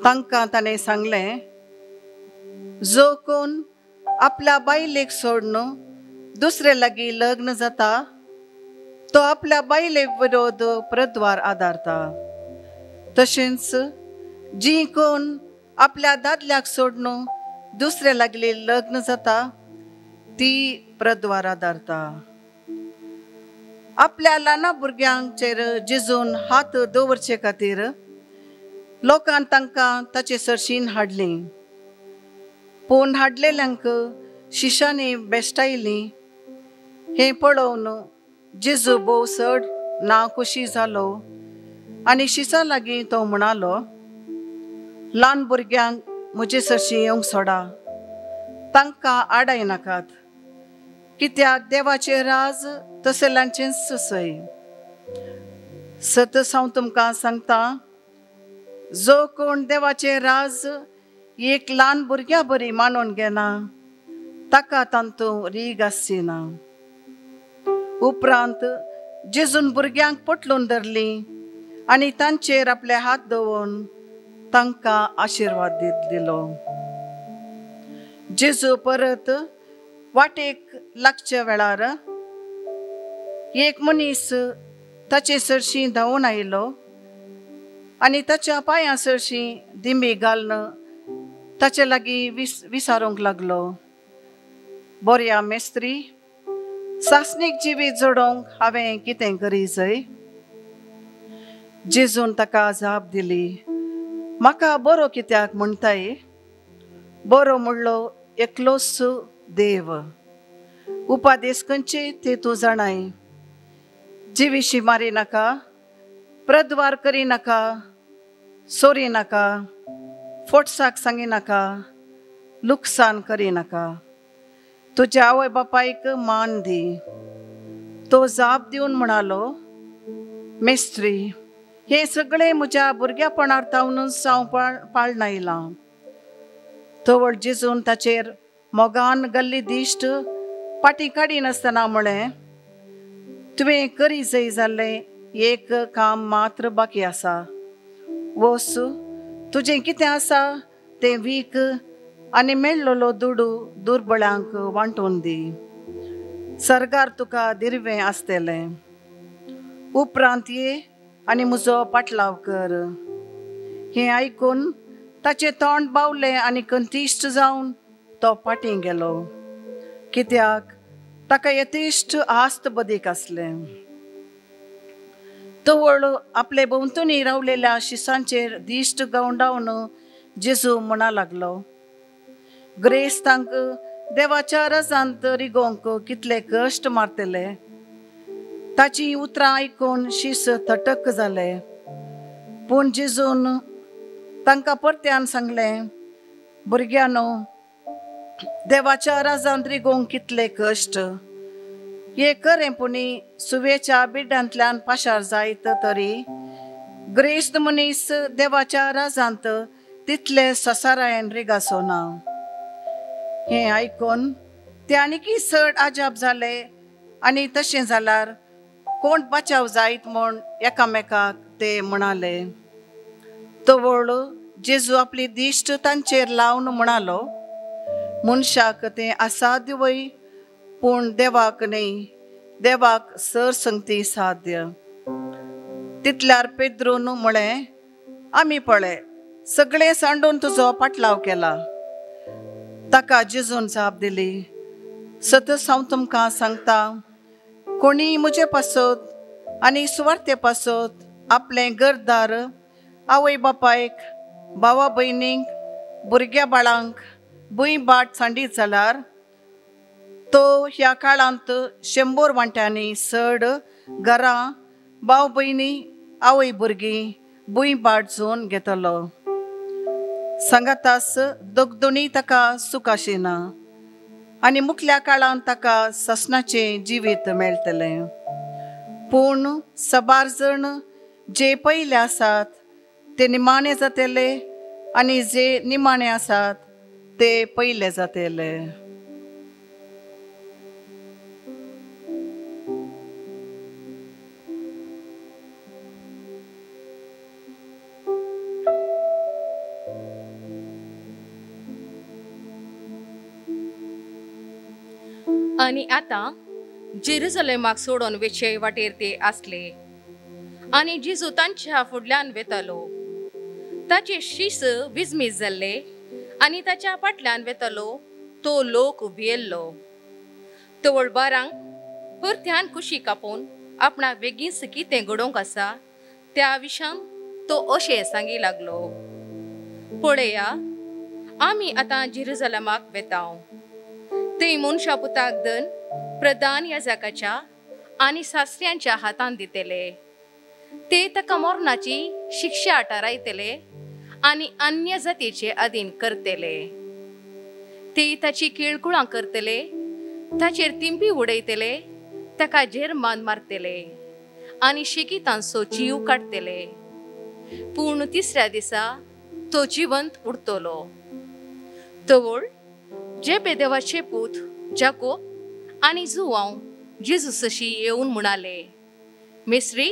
G: तांकां ताणें सांगलें, जो कोण आपल्या बायलेक सोडून दुसरे लागीं लग्न जाता तो आपल्या बायले विरोध प्रद्वार आदारता. तशेंच जी कोण आपल्या दादल्याक सोडून दुसरे लागले लग्न जाता ती प्रद्वार आदारता. आपल्या ल्हान भुरग्यांचेर जेजून हात दवरचे खातीर लोकान तांकां ताचे सरशीन हाडलीं. पूण हाडलेल्यांक शिशांनी बेश्टायलीं. हें पळोवन जेजू भोव चड ना खोशी जालो आनी शिसां लागीं तो म्हणालो, ल्हान भुरग्यांक म्हजे सरशीं येवंक सोडा, तांकां आडाय नाकात, कित्याक देवाचें राज तसल्यांचेंच सय। सतच हांव तुमकां सांगता, जो कोण देवाचें राज एक ल्हान भुरग्या बरी मानून घेना ताका तांतूं रीग आसची ना। उपरांत जेजून भुरग्यांक पोटलून धरलीं आनी तांचेर आपले हात दवरून तांकां आशिर्वाद दिलो। जेजू परत वाटेक लागच्या वेळार एक मनीस ताचे सरशीं धांवून आयलो आनी ताच्या पांयां सरशीं दिंबी घालून ताचे लागीं विसारूंक लागलो, बऱ्या मेस्त्री, सासणीक जिवीत जोडोवंक हांवें कितें करी जाय? जेजून ताका जाप दिली, म्हाका बरो कित्याक म्हणटाय? बरो म्हणलो एकलोच देव। उपादेश खंयचे ते तूं जाणाय, जिविशी मारी नाका, प्रद्वार करी नाका, सोरी नाका, फोटसाक सांगी नाका, लुकसाण करी नाका, तुज्या आवय बापायक मान दी। तो जाप दिवन म्हणालो, मेस्त्री, हें सगळें म्हज्या भुरग्यापणार तावनूच हांव पाळण आयलां। तवळ जेजून ताचेर मोगान गल्ली दिश्ट पाटी काडिनासतना म्हळें, तुवें करी जाय जाल्लें एक काम मात्र बाकी आसा। वस, तुजें कितें आसा तें वीक आनी मेळ्ळलो दुडू दुर्बळ्यांक वांटून दी, सरकार तुका दिरवें आसतलें। उपरांत ये आनी म्हजो पाटलाव कर। हें आयकून ताचें तोंड बावलें आनी कंतिश्ट जावन तो पाटीं गेलो, कित्याक ताका यथेश्ट आस्त बदीक आसलें। तवळ आपले भोंवतणी रावलेल्या शिसांचेर दिश्ट गवंडावन जेजू म्हणा लागलो, ग्रेस्तांक देवाच्या रजांत रिगोवंक कितले कश्ट मारतले। ताची उतरां आयकून शीस थटक जाले, पूण जेजून तांकां परत्यान सांगलें, भुरग्यांनो, देवाच्या राजांत रिगोवंक कितले कश्ट। हे खरें पुणी सुवेच्या बिड्डांतल्यान पाशार जायत तरी ग्रेस्त मनीस देवाच्या राजांत तितले ससारायन रिगासो ना। हें आयकून ते आनीकी चड आजाप जाले आनी तशें जाल्यार कोण बचाव जायत म्हूण एकामेकाक ते म्हणाले। तवळ जेजू आपली दिश्ट तांचेर लावन म्हणालो, मनशाक तें असाध्य वय, पूण देवाक न्हय, देवाक सर संगती साध्य। तितल्यार पेद्रून म्हळें, आमी पळय सगळें सांडून तुजो पाटलाव केला। ताका जेजून जाप दिली, सतच हांव तुमकां सांगता, कोणी म्हजे पासत आनी सुवार्ते पासत आपलें घरदार, आवय बापायक, भावा भयणींक, भुरग्या बाळांक भूंय बाट सांडीत जाल्यार तो ह्या काळांत 100 वांट्यांनी चड घरां, भाव भयणी, आवय भुरगीं भूंय बाट झोन घेतलो। सांगातास दगदोणी ताका सूख आशिना आनी मुखल्या काळांत ताका ससनाचें जिवीत मेळटलें। पूण सबार जण जे पयले आसात ते निमाणे जातले आनी जे निमाणे आसात ते पयले जातले।
F: आनी आतां जेरुजलेमाक सोडून वेचे वाटेर ते आसले आनी जेजू तांच्या फुडल्यान वेतालो। ताचे शीस विजमीज जाल्ले आनी ताच्या फाटल्यान वेतालो तो लोक भियेल्लो। तवळ बारांक परत्यान कुशी कापून आपणाक बेगीन कितें घडोवंक आसा त्या विशान तो अशें सांगी लागलो, पळया आमी आतां जेरुजलेमाक वेताव। ते मनशा पुताक दन प्रधान याजकाच्या आनी सासऱ्यांच्या हातान दितले, ते ताका मरणाची शिक्षा थारायतले
C: आनी अन्य जातीचे अधीन करतले. ते ताची किळकुळां करतले, ताचेर तिंपी उडयतले, ताका झेरमान मारतले आनी शिकितांचो जीव काडटले. पूण तिसऱ्या दिसा तो जिवंत उरतलो. तवळ जेबेदेवाचे पूत जाकोब आनी जुवांव जेजूसशी येवन म्हणाले, मिस्त्री,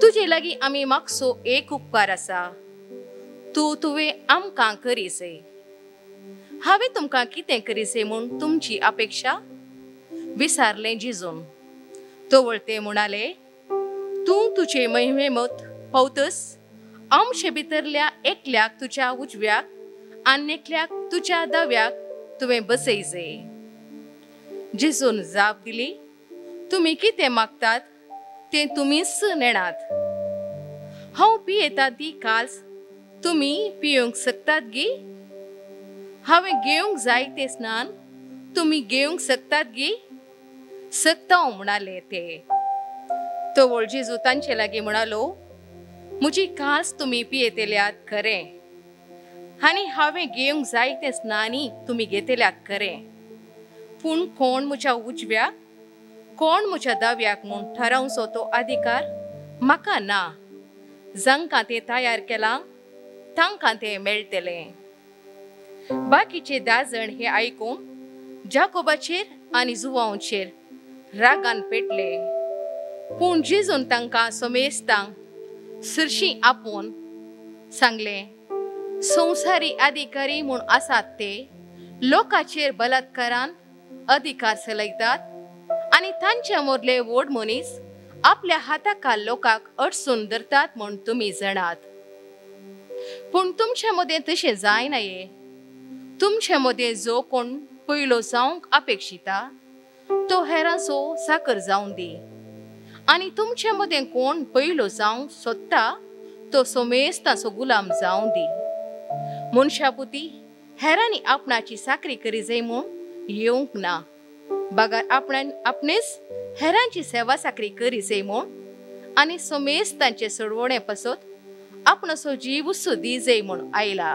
C: तुजे लागीं आमी मागसो एक उपकार आसा, तूं तुवें आमकां करीसे. हांवें तुमकां कितें करीसे म्हूण तुमची अपेक्षा? विसारलें जेजून. तवळ ते म्हणाले, तूं तुजे महिमेमत पावतस आमचे भितरल्या एकल्याक तुज्या उजव्याक आनी एकल्याक तुज्या दाव्याक तुवें बसयजे. जेजून जाप दिली, तुमी कितें मागतात तें तुमीच नेणात. हांव पियेता ती काल्स तुमी पिवंक शकतात गी? हांवें घेवंक जाय तें स्नान तुमी घेवंक शकतात गी? शकता म्हणाले ते. तवळ जेजू तांचे लागीं म्हणालो, म्हजी कास तुमी पियेतल्यात खरें आनी हांवें घेवंक जाय तें स्नानी तुमी घेतल्यात खरें, पूण कोण म्हज्या उजव्याक कोण म्हज्या दाव्याक म्हूण थारावचो तो अधिकार म्हाका ना. जांकां तें तयार केलां तांकां तें मेळटलें. बाकीचे 10 जाण हे आयकून जाकोबाचेर आनी जुवांचेर रागान पेटले. पूण जेजून तांकां समेस्तांक सरशी आपोवन सांगलें, संवसारी अधिकारी म्हूण आसात ते लोकांचेर बलात्कारान अधिकार चलयतात आनी तांच्या मदले व्हड मनीस आपल्या हाताखाल लोकांक अडसून धरतात म्हूण तुमी जाणात. पूण तुमच्या मदें तशें जायना ये. तुमच्या मदें जो कोण पयलो जावंक अपेक्षिता तो हेरांचो साकर जावं दी, आनी तुमच्या मदें कोण पयलो जावंक सोदता तो समेस्तांचो गुलाम जावं दी. मनशापुती हेरांनी आपणाची साकरी करी जाय म्हूण येवंक ना, बगर आपणान आपणेच हेरांची सेवा साकरी करी जाय म्हूण आनी समेस्तांचे सोडवणे पासत आपणाचो जीव दी जाय म्हूण आयला.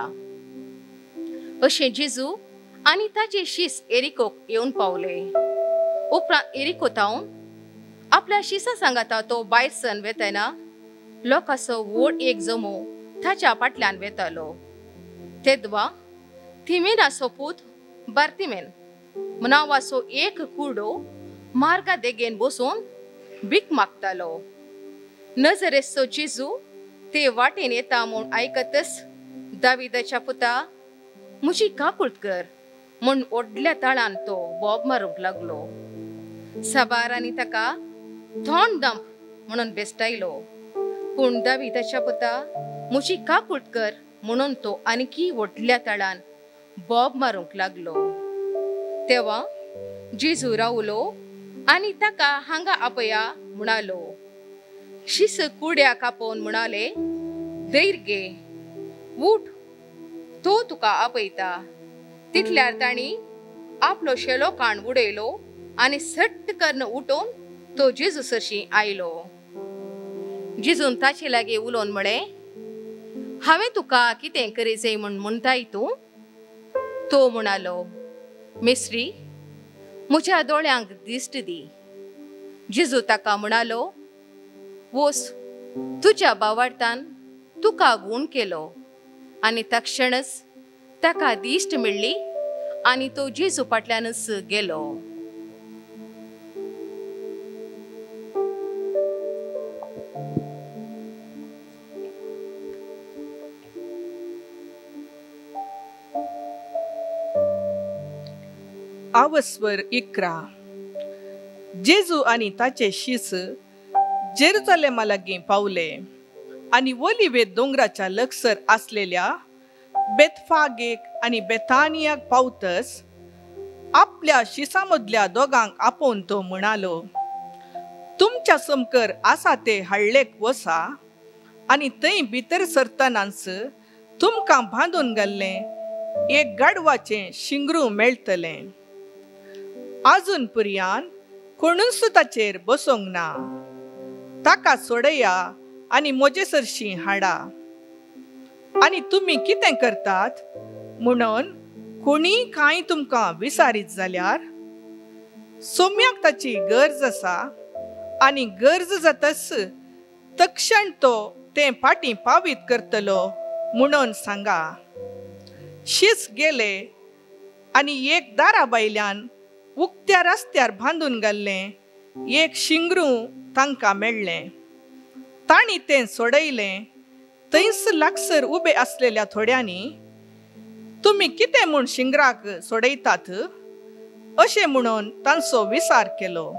C: अशें जेजू आनी ताचे शीस एरिकोक येवन पावले. उपरांत एरिको तावन आपल्या शिसा सांगाता तो भायर सन वेतना लोकांचो व्हड एक जमो ताच्या फाटल्यान वेतालो. तेदवा थिमेनाचो पूत बार्तिमेन नांवाचो एक कुडो मार्गा देगेन बसून भीक मागतालो. नजरेचो जेजू ते वाटेन येता म्हूण आयकतच दाविदाच्या पुता म्हजी काकूळट कर म्हूण व्हडल्या ताळान तो बोब मारूंक लागलो. साबारांनी ताका थोंड दंप म्हणून बेस्टायलो, पूण दाविदाच्या पुता म्हजी काकूळट कर म्हणून तो आणखी व्हडल्या ताळान बोब मारूंक लागलो. तेव्हा जेजू रावलो आनी ताका हांगा आपया म्हणालो. शिस कुड्या कापोवन म्हणाले, धैर्य घे, उठ, तो तुका आपयता. तितल्यार तांणी आपलो शेलो काण उडयलो आनी सट्ट करून उठोवन तो जेजू सरशी आयलो. जेजून ताचे लागीं उलोवन म्हळें, हांवें तुका कितें करीजे म्हूण म्हणटाय तूं? तो म्हणालो, मिस्त्री, म्हज्या दोळ्यांक दिश्ट दी. जेजू ताका म्हणालो, वोस, तुज्या बावार्थान तुका गूण केलो. आनी तक्षणच ताका दिश्ट मेळ्ळी आनी तो जेजू फाटल्यानच गेलो.
H: आवस्वर 11. जेजू आनी ताचे शीस जेरुजालेमा लागीं पावले आनी ओलिवे दोंगराच्या लक्षर आसलेल्या बेतफागेक आनी बेतानियाक पावतस आपल्या शिसा मदल्या दोगांक आपोवन तो म्हणालो, तुमच्या समकर आसा ते हाडलेक वसा आनी थंय भितर सरतनाच तुमकां बांदून घाल्लें एक गाडवाचें शिंगरू मेळटलें. आजून पर्यान कोणूच ताचेर बसोंक ना. ताका सोडया आनी म्हजे सरशीं हाडा. आनी तुमी कितें करतात म्हणून कोणीय कांय तुमकां विसारीत जाल्यार सोम्याक ताची गरज आसा आनी गरज जातच तक्षण तो तें फाटीं पावीत करतलो म्हणून सांगा। शीस गेले आनी एक दारा भायल्यान उक्त्या रस्त्यार बांदून घाल्लें एक शिंगरू तांकां मेळ्ळें। तांणी तें सोडयलें। थंयच लागसर उबे आसलेल्या थोड्यांनी तुमी कितें म्हूण शिंगराक सोडयतात अशें म्हणून तांचो विचार केलो।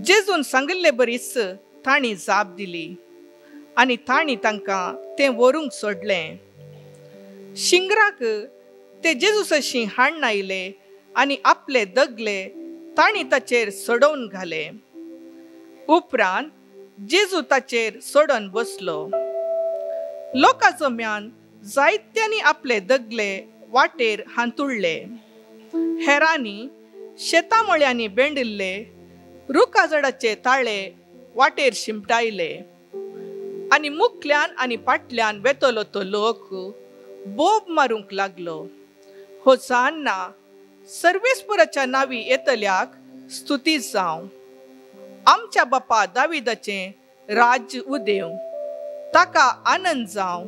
H: जेजून सांगिल्ले बरीच तांणी जाप दिली आनी तांणी तांकां तें व्हरूंक सोडलें। शिंगराक ते जेजूसशीं हाडून आयले आनी आपले दगले तांणी ताचेर सोडोवन घाले। उपरांत जेजू ताचेर सोडून बसलो। लोकां जम्यान जायत्यांनी आपले दगले वाटेर हांतुळ्ळे, हेरांनी शेतामळ्यांनी बेंडिल्ले रुखा झाडाचे ताळे वाटेर शिंपटायले आनी मुखल्यान आनी फाटल्यान वेतलो तो लोक बोब मारूंक लागलो, होसान्ना, सर्वेस्पराच्या नांवी येतल्याक स्तुती जावं, आमच्या बापा दाविदाचें राज्य उदेव, ताका आनंद जावं,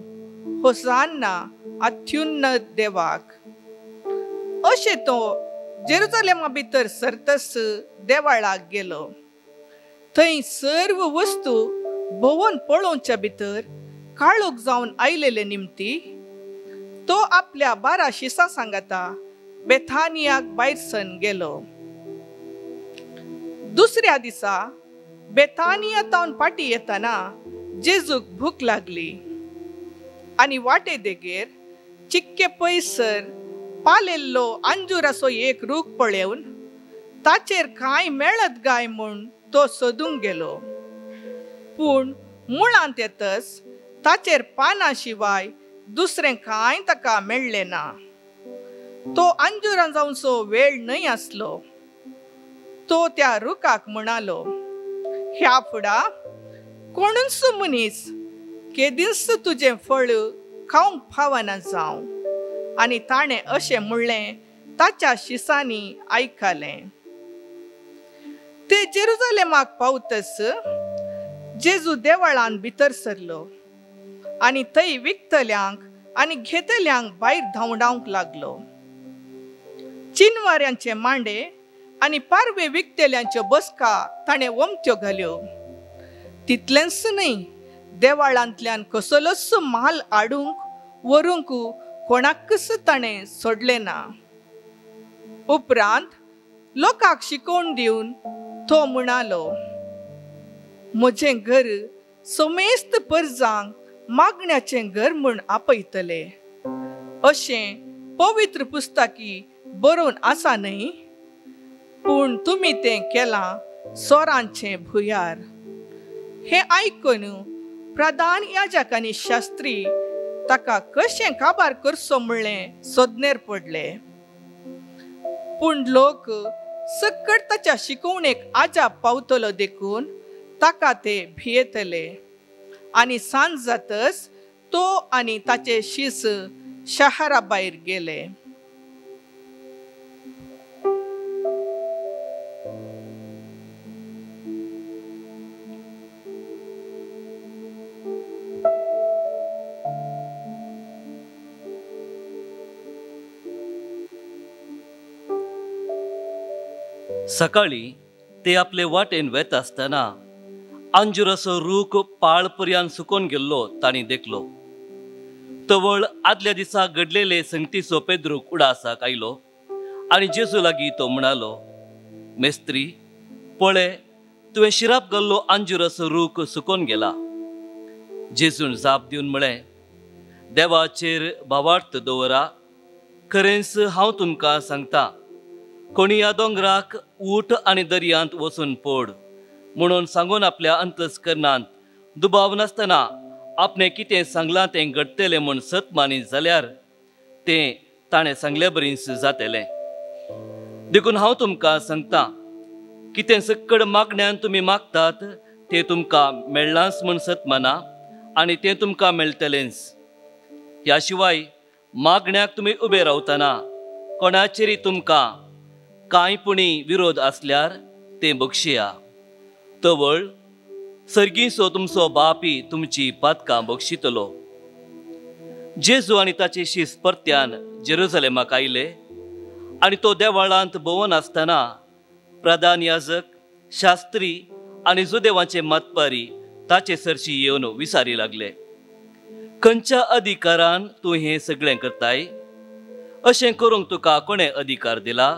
H: होसान्ना अत्युन्नत देवाक। अशें तो जेरुजलेमा भितर सरतस देवाळाक गेलो। थंय सर्व वस्तू भोंवन पळोवच्या भितर काळोख जावन आयलेले निमती तो आपल्या 12 शिसां सांगाता बेथानियाक भायर सन गेलो। दुसऱ्या दिसा बेथानिया तावन फाटीं येतना जेजूक भूक लागली आनी वाटे देगेर चिक्के पयसर पालेल्लो अंजुराचो एक रूख पळेवन ताचेर कांय मेळत गाय म्हूण तो सोदूंक गेलो। पूण मुळांत येतच ताचेर पानां शिवाय दुसरें कांय ताका मेळ्ळें ना। तो अंजुरां जावचो वेळ न्हय आसलो। तो त्या रुखाक म्हणालो, ह्या फुडा कोणूच मनीस केदींच तुजें फळ खावंक फावना जावं। आनी ताणें अशें म्हणलें ताच्या शिसांनी आयकलें। ते जेरुजलेमाक पावतच जेजू देवळान भितर सरलो आनी थंय विकतल्यांक आनी घेतल्यांक भायर धांवडावंक लागलो। चिनवाऱ्यांचे मांडे आनी पारवे विकतल्यांच्यो बसका ताणें ओमत्यो घाल्यो। तितलेंच न्हय, देवाळांतल्यान कसलोच माल हाडूंक व्हरूंक कोणाकच ताणें सोडलें ना। उपरांत लोकांक शिकोवन दिवन तो म्हणालो, म्हजें घर समेस्त परजांक मागण्याचें घर म्हूण आपयतले अशें पवित्र पुस्तकी बरोवन आसा न्हय? पूण तुमी तें केलां सोरांचें भुंयार। हें आयकून प्रधान याजक आनी शास्त्री ताका कशें काबार करचो म्हणलें सोदनेर पडले। पूण लोक सकट ताच्या शिकोवणेक आजाप पावतलो देखून ताका ते भियेतले आनी सांज जातच तो आनी ताचे शीस शहरा भायर गेले।
I: सकाळी ते आपले वाटेन वेता आसतना अंजुराचो रूख पाळ पर्यान सुकोन गेल्लो तांणी देखलो। तवळ आदल्या दिसा घडलेले संगतीचो पेद्रूक उडासाक आयलो आनी जेजू लागीं तो म्हणालो, मेस्त्री पळे तुवें शिराप घाल्लो अंजुराचो रूख सुकोन गेला। जेजून जाप दिवन म्हळें, देवाचेर भावार्थ दवरा, खरेंच हांव तुमकां सांगता, कोणी ह्या दोंगराक उठ आनी दर्यांत वचून पड म्हणून सांगून आपल्या अंतस्करणांत दुबाव नासतना आपणें कितें सांगलां तें घडटलें म्हूण सत मानीत जाल्यार तें ताणें सांगले बरीच जातलें। देखून हांव तुमकां सांगता, कितें सक्कड मागण्यान तुमी मागतात तें तुमकां मेळ्ळांच म्हूण सत माना आनी तें तुमकां मेळटलेंच। ह्या शिवाय मागण्याक तुमी उबे रावतना कोणाचेरी तुमकां कांय पुणी विरोध आसल्यार तें बक्षया. तवळ सर्गीसो तुमचो बापी तुमची पातकां बक्षितलो. जेजू आनी ताचे शीस परत्यान जेरुजलेमाक आयले आनी तो देवाळांत भोंवन आसतना प्रधान याजक, शास्त्री आनी जुदेवांचे मतपारी ताचे सरशी येवन विचारी लागले, खंयच्या अधिकारान तूं हें सगळें करताय? अशें करूंक तुका कोणें अधिकार दिला?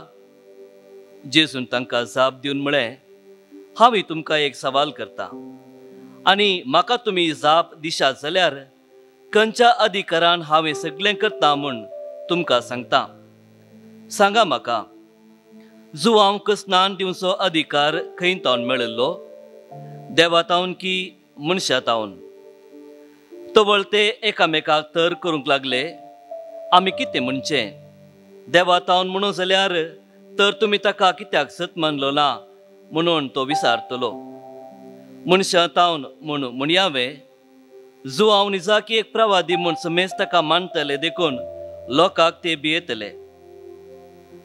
I: जेजून तांकां जाप दिवन म्हळें, हांव तुमकां एक सवाल करता आनी म्हाका तुमी जाप दिशात जाल्यार खंयच्या अधिकारान हांवें सगळें करता म्हूण तुमकां सांगता. सांगा म्हाका, जुवांक स्नान दिवचो अधिकार खंय तावन मेळिल्लो? देवा तावन की मनशा तावन? तवळ ते एकामेकाक तर करूंक लागले, आमी कितें म्हणचें? देवा तावन म्हणून जाल्यार तर तुमी ताका कित्याक सत मानलो ना म्हणून तो विचारतलो. मनशां तावन म्हूण म्हणयावे, जुवांव निजाकी एक प्रवादी म्हूण समेज ताका मानतले देखून लोकांक ते भियेतले.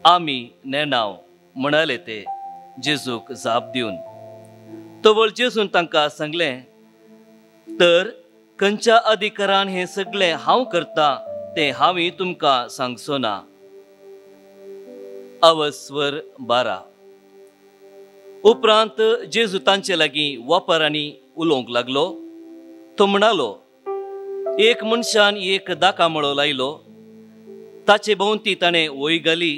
I: आमी नेणाव म्हणाले ते जेजूक जाप दिवन. तवळ जेजून तांकां सांगलें, तर खंयच्या अधिकारान हें सगळें हांव करता तें हांवें तुमकां सांगचो ना. अवस्वर 12. उपरांत जेजू तांचे लागीं वापरांनी उलोवंक लागलो. तो म्हणालो, एक मनशान एक दाकामळो लायलो, ताचे भोंवती ताणें वय घाली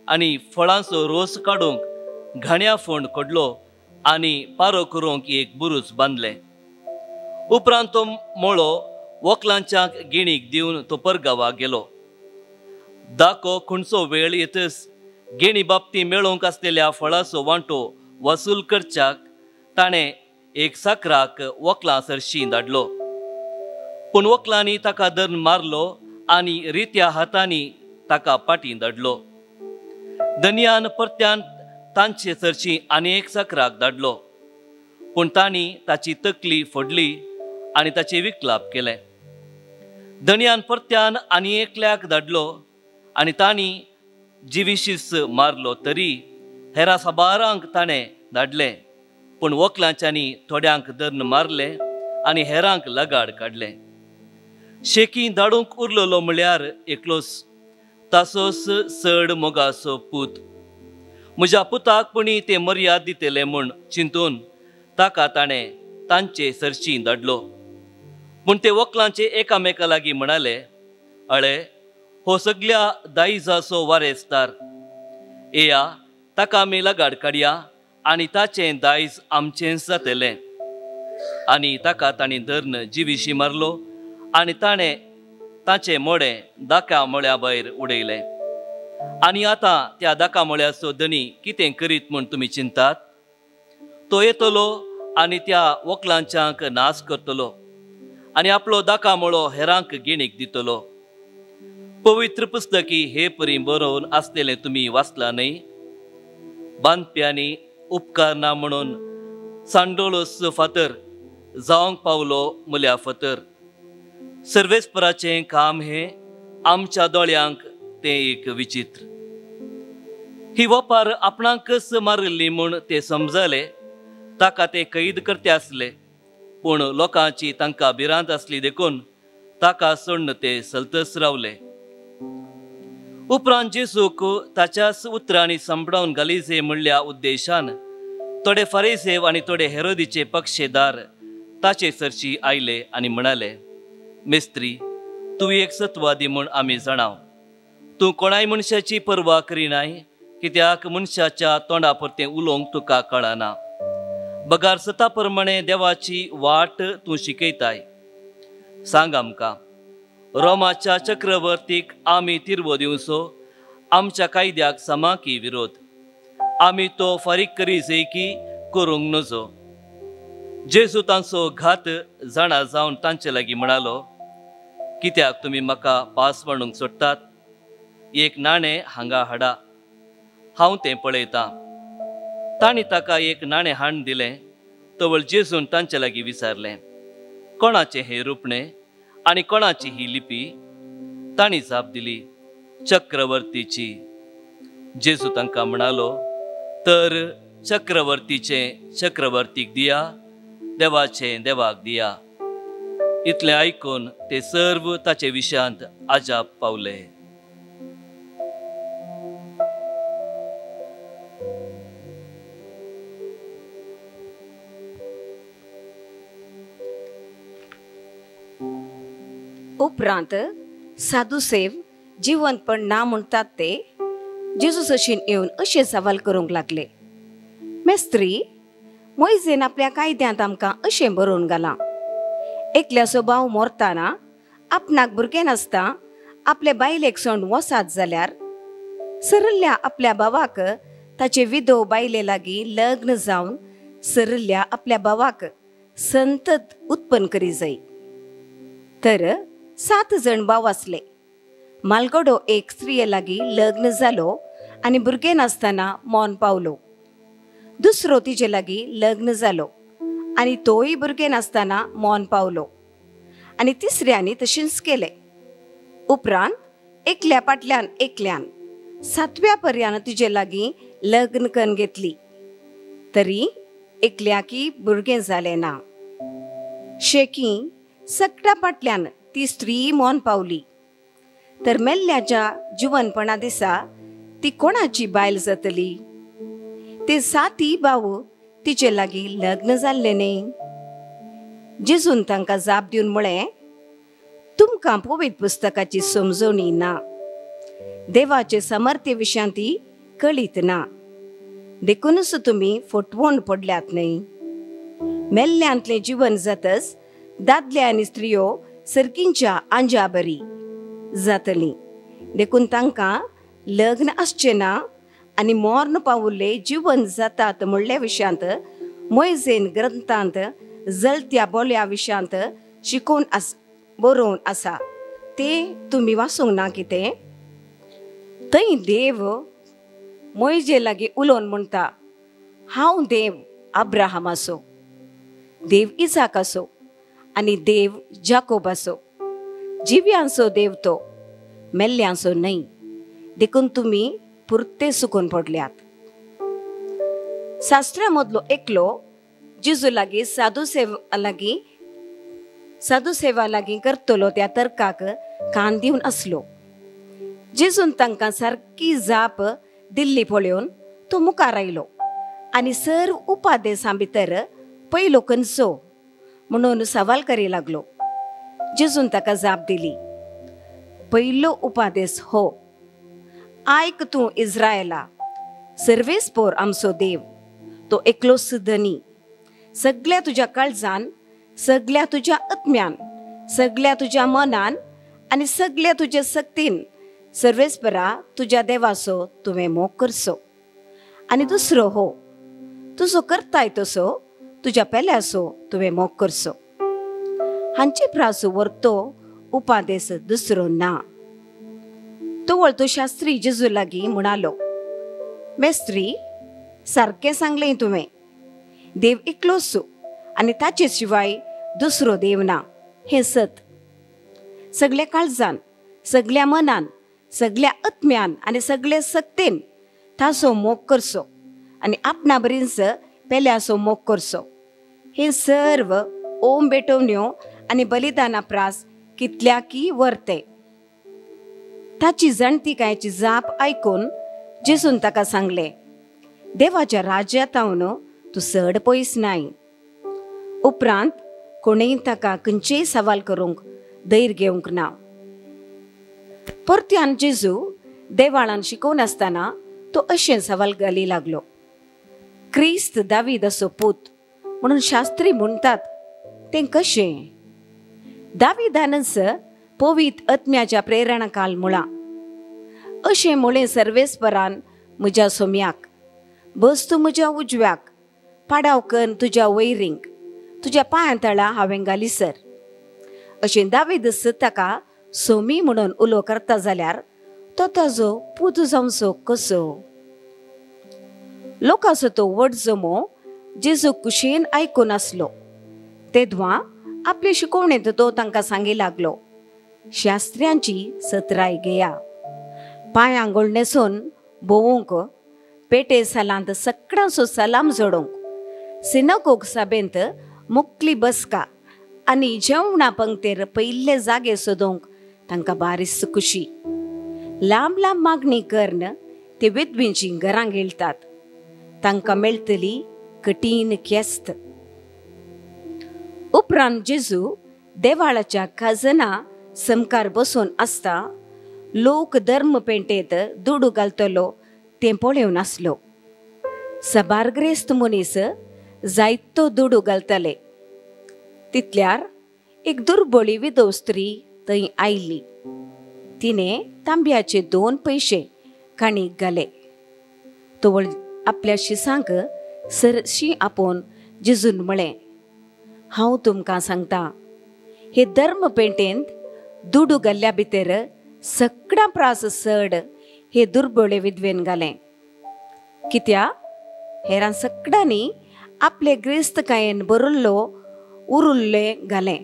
I: आनी फळांचो रोस काडूंक घाण्या फोंड कडलो आनी पारो करूंक एक बुरूज बांदलें. उपरांत तो मळो वकलांच्या गेणीक दिवन तो परगांवाक गेलो. दाको खुणचो वेळ येतच गेणी बाबती मेळोवंक आसलेल्या फळाचो वांटो वसूल करच्याक ताणें एक साकराक वकलां सरशी धाडलो. पूण वकलांनी ताका धरून मारलो आनी रित्या हातांनी ताका पाटी धाडलो. धनयान परत्यान तांचे सरशी आनी एक साकराक धाडलो, पूण तांणी ताची तकली फोडली आनी ताचें विकलाप केलें. धनयान परत्यान आनी एकल्याक धाडलो आनी तांणी जिविशीस मारलो. तरी हेरा साबारांक ताणें धाडले, पूण वकलांच्यांनी थोड्यांक धरून मारले आनी हेरांक लगाड काडले. शेकी धाडूंक उरलेलो म्हळ्यार एकलोच, तासोच चड मोगाचो पूत. म्हज्या पुताक पुणी ते मर्याद दितले म्हूण चिंतून ताका ताणें तांचे सरशी धाडलो. पूण ते वकलांचे एकामेका लागीं म्हणाले, अळे, हो सगळ्या दायजाचो वारेसदार, येया ताका आमी लगाड काडया आनी ताचें दायज आमचेंच जातलें. आनी ताका तांणी धरून जिविशी मारलो आनी ताणें ताचें मोडें दाका मळ्या भायर उडयलें. आनी आतां त्या दाका मळ्याचो धनी कितें करीत म्हूण तुमी चिंतात? तो येतलो आनी त्या वकलांच्यांक नाश करतलो आनी आपलो दाका मळो हेरांक गेणीक दितलो. पवित्र पुस्तकी हे परी बरोवन आसलेलें तुमी वाचलां न्हय? बांदप्यांनी उपकारना म्हणून सांडोळोस फातर जावंक पावलो मुल्या फातर. सर्वेस्पराचें काम हें आमच्या दोळ्यांक तें एक विचित्र. ही वपार आपणाकच मारिल्ली म्हूण ते समजले, ताका ते कैद करते आसले, पूण लोकांची तांकां भिरांत आसली देखून ताका सोडून ते सलतच रावले. उपरांत जेजूक ताच्याच उतरांनी सांपडावन घालिजे म्हणल्या उद्देशान थोडे फारीसेव आनी थोडे हेरोदीचे पक्षेदार ताचे सरशी आयले आनी म्हणाले, मिस्त्री, तूं एक सत्वादी म्हूण आमी जाणाव. तूं कोणाय मनशाची पर्वा करिनाय, कित्याक मनशाच्या तोंडा परतें उलोवंक तुका कळना. बगार सता प्रमाणे देवाची वाट तूं शिकयताय. सांग आमकां, रोमाच्या चक्रवर्तीक आमी तिरवो दिवचो आमच्या कायद्याक समा की विरोध? आमी तो फारीक करी की करूंक नजो? जेजू तांचो घात जाणा जावन तांचे लागीं म्हणालो, कित्याक तुमी म्हाका पास मांडूंक सोडटात? एक नाणें हांगा हाडा, हांव तें पळयतां. तांणी ताका एक नाणें हाडून दिलें. तवळ जेजून तांचे लागीं विचारलें, कोणाचें हें रुपणें आनी कोणाची ही लिपी? तांणी जाप दिली, चक्रवर्तीची। जेजू तांकां म्हणालो, तर चक्रवर्तीचें चक्रवर्तीक दिया, देवाचें देवाक दिया। इतलें आयकून ते सर्व ताचे विशयांत अजाप पावले।
J: उपरांत साधुसेव जिवंतपण ना म्हणटात ते जेजू सशीन येवन अशें सवाल करूंक लागले, मेस्त्री, मोयजेन आपल्या कायद्यांत आमकां अशें बरोवन घालां, एकल्याचो भाव मोरताना आपणाक भुरगें नासता आपले बायलेक सोंड वसात जाल्यार सरल्ल्या आपल्या भावाक ताचे विधव बायले लागीं लग्न जावन सरल्ल्या आपल्या भावाक संतत उत्पन्न करी जाय। तर 7 जण भाव आसले। मालगडो एक स्त्रिये लागीं लग्न जालो आनी भुरगें नासतना मौन पावलो। दुसरो तिजे लागीं लग्न जालो आनी तोय भुरगें नासतना मौन पावलो आनी तिसऱ्यांनी तशेंच केलें। उपरांत एकल्या फाटल्यान एकल्यान 7व्या पर्यान तिजे लागीं लग्न करून घेतली, तरी एकल्याकी भुरगें जालें ना। शेकी सगळ्या फाटल्यान ती स्त्री मौन पावली। तर मेल्ल्याच्या जिवनपणा दिसा ती कोणाची बायल जातली? ते 7 भाव तिचे लागीं लग्न जाल्ले न्ही? जेजून तांकां जाप दिवन म्हळें, तुमकां पवित्र पुस्तकाची समजवणी ना, देवाचे सामर्थ्य विशयांत ती कळीत ना, देखूनच तुमी फटवण पडल्यात न्ही? मेल्ल्यांतलें जिवन जातच दादले आनी स्त्रियो सर्कींच्या आंजा बरी जातली, देखून तांकां लग्न आसचें ना आनी मर्ण पावुल्ले जिवन जातात म्हणल्या विशयांत मोयजेन ग्रंथांत जलत्या बोल्या विशयांत शिकोवन आस बरोवन आसा, ते तुमी वाचूंक ना कितें? थंय देव मोयजे लागीं उलोवन म्हणटा, हांव देव अब्राहमाचो, देव इसाकाचो आनी देव जाकोबाचो, जिव्यांचो देव तो, मेल्ल्यांचो न्हय, देखून तुमी पुरते सुकून पडल्यात। शास्त्रा मदलो एकलो जेजू लागीं साधू सेवा लागीं करतलो त्या तर्काक कान दिवन आसलो। जेजून तांकां सारकी जाप दिल्ली पळोवन तो मुखार आयलो आनी सर्व उपादेसां भितर पयलो खंयचो म्हणून सवाल करी लागलो। जेजून ताका जाप दिली, पयलो उपादेस हो, आयक तूं इस्रायला, सर्वेस्पोर आमचो देव तो एकलोच धनी, सगळ्या तुज्या काळजान, सगळ्या तुज्या आत्म्यान, सगळ्या तुज्या मनान आनी सगळ्या तुज्या सक्तीन सर्वेस्परा तुज्या देवाचो तुवें मोग करचो। आनी दुसरो हो, तुजो करताय तसो तुज्या पेल्याचो तुवें मोग करचो। हांचे प्रास व्हरतो उपादेस दुसरो ना। तवळ तो शास्त्री जेजू लागीं म्हणालो, मेस्त्री, सारकें सांगलें तुवें, देव एकलोच आनी ताचे शिवाय दुसरो देव ना, हें सत। सगळ्या काळजान, सगळ्या मनान, सगळ्या आत्म्यान आनी सगळ्या सक्तीन ताचो मोग करचो आनी आपणा बरींच पेल्याचो मोग करचो। हें सर्व ओम भेटवण्यो आनी बलिदाना प्रास कितल्याकी वर्ते। ताची जाणतिकायेची जाप आयकून जेजून ताका सांगलें, देवाच्या राज्यांत तूं चड पयस नाय। उपरांत कोणेय ताका खंयचेय सवाल करूंक धैर्य घेवंक ना। परत्यान जेजू देवाळान शिकोवन आसतना तो अशें सवाल घाली लागलो, क्रिस्त दावीदाचो पूत म्हणून शास्त्री म्हणटात तें कशें? दावीदानच पवित्र आत्म्याच्या प्रेरणा काल म्हळां, अशें म्हळें सर्वेस्परान म्हज्या सोम्याक, बस तूं म्हज्या उजव्याक, पाडाव कन्न तुज्या वैरींक, तुज्या पांयां तळा हांवें घाली सर। अशें दावीद ताका सोमी म्हणून उलो करता जाल्यार तो ताजो पूत जावचो कसो? लोकांचो तो व्हड जमो जेजू कुशेन आयकून आसलो, तेदवा आपले शिकवणेंत तो तांकां सांगी लागलो, शास्त्र्यांची सतराय घेया. पांय आंगोळ न्हेसून भोंवूंक, पेटे सालांत सगळ्यांचो सलाम जोडूंक, सिनागोग सभेंत मुकली बसका आनी जेवणा पंक्तेर पयिल्ले जागे सोदूंक तांकां बारीस खुशी. लांब लांब मागणी करून ते विधवींचीं घरां गिळटात. तांकां मेळटली कठीण केस्त. उपरांत जेजू देवाळाच्या खाजना समकार बसून आसता लोक धर्म पेंटेत दुडू घालतलो तें पळोवन आसलो. सबार ग्रेस्त मनीस जायतो दुडू घालतले. तितल्यार एक दुर्बळी विधव स्त्री थंय आयली. तिणें तांब्याचे 2 पयशे काणीक घाले. तवळ आपल्या शिसांक सरशी आपोवन जेजून म्हळें, हांव तुमकां सांगता, हे धर्म पेंटेंत दुडू घाल्ल्या भितर सगळ्यां प्रास चड हे दुर्बळे विधवेन घालें. कित्याक हेरां सगळ्यांनी आपले ग्रेस्तकायेन बरल्लो उरुल्लें घालें,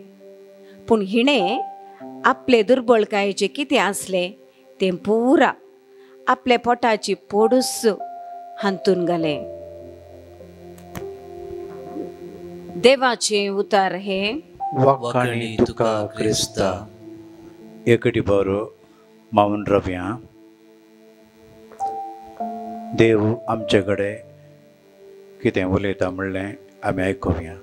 J: पूण हिणें आपले दुर्बळकायेचें कितें आसलें तें पुरा आपल्या पोटाची पोडूस हांतून घालें. देवाचें उतार हे
A: वाखाणी तुका क्रिस्ता. एकटी बरो मावन रव्या. देव आमचे कडेन कितें उलयता म्हणलें आमी आयकुया.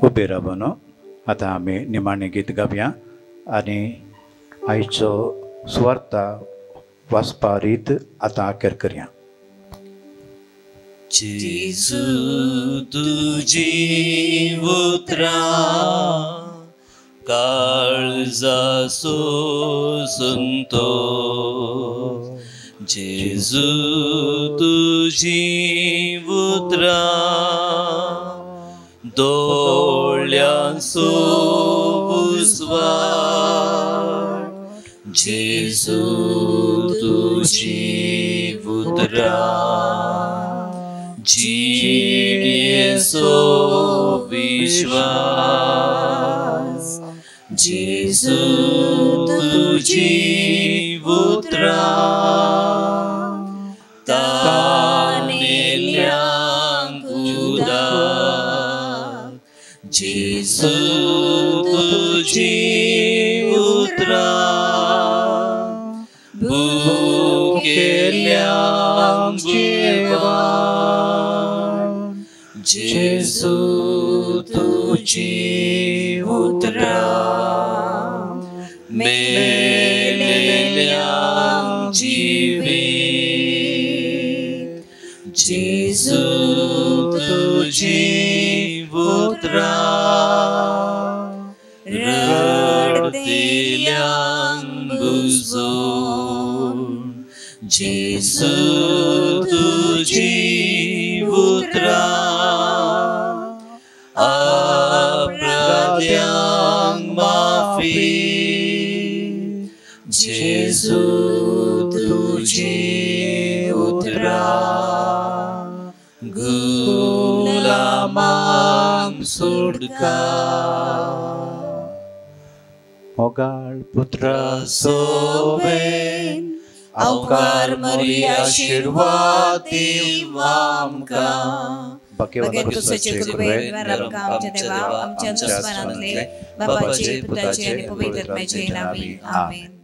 A: उबे रावन आतां आमी निमाणें गीत गावया आनी आयचो सुवार्ता वाचपा रीत आतां अखेर करया.
B: जेजू तुजी उतरां काळजाचो संतोष. जेजू तुजी उतरां दोळ्यांचो उजवाड. जेजू तुजी उतरां जिणेचो विश्वास. जेजू तुजी उतरां तानेल्यांक उदार. जेजू तुजी उतरां भुकेल्यांक जेवण. जेजू तुजी उतरां मेलेल्यांक जिवीत. जेजू तुजी उतरां रडतेल्यांक बुजोवन. जेजू तुजी उतरां अपराध्यांक माफी. जेजू तुजी उतरां गुलामांक सुटका.
A: मोगाळ पुत्रा
B: सोबेन अवकार मरी आशीर्वाद दीव आमकां.
K: आमच्या बापाचे पुताचे आनी पवित्र आत्म्याचे नांवान आमेन.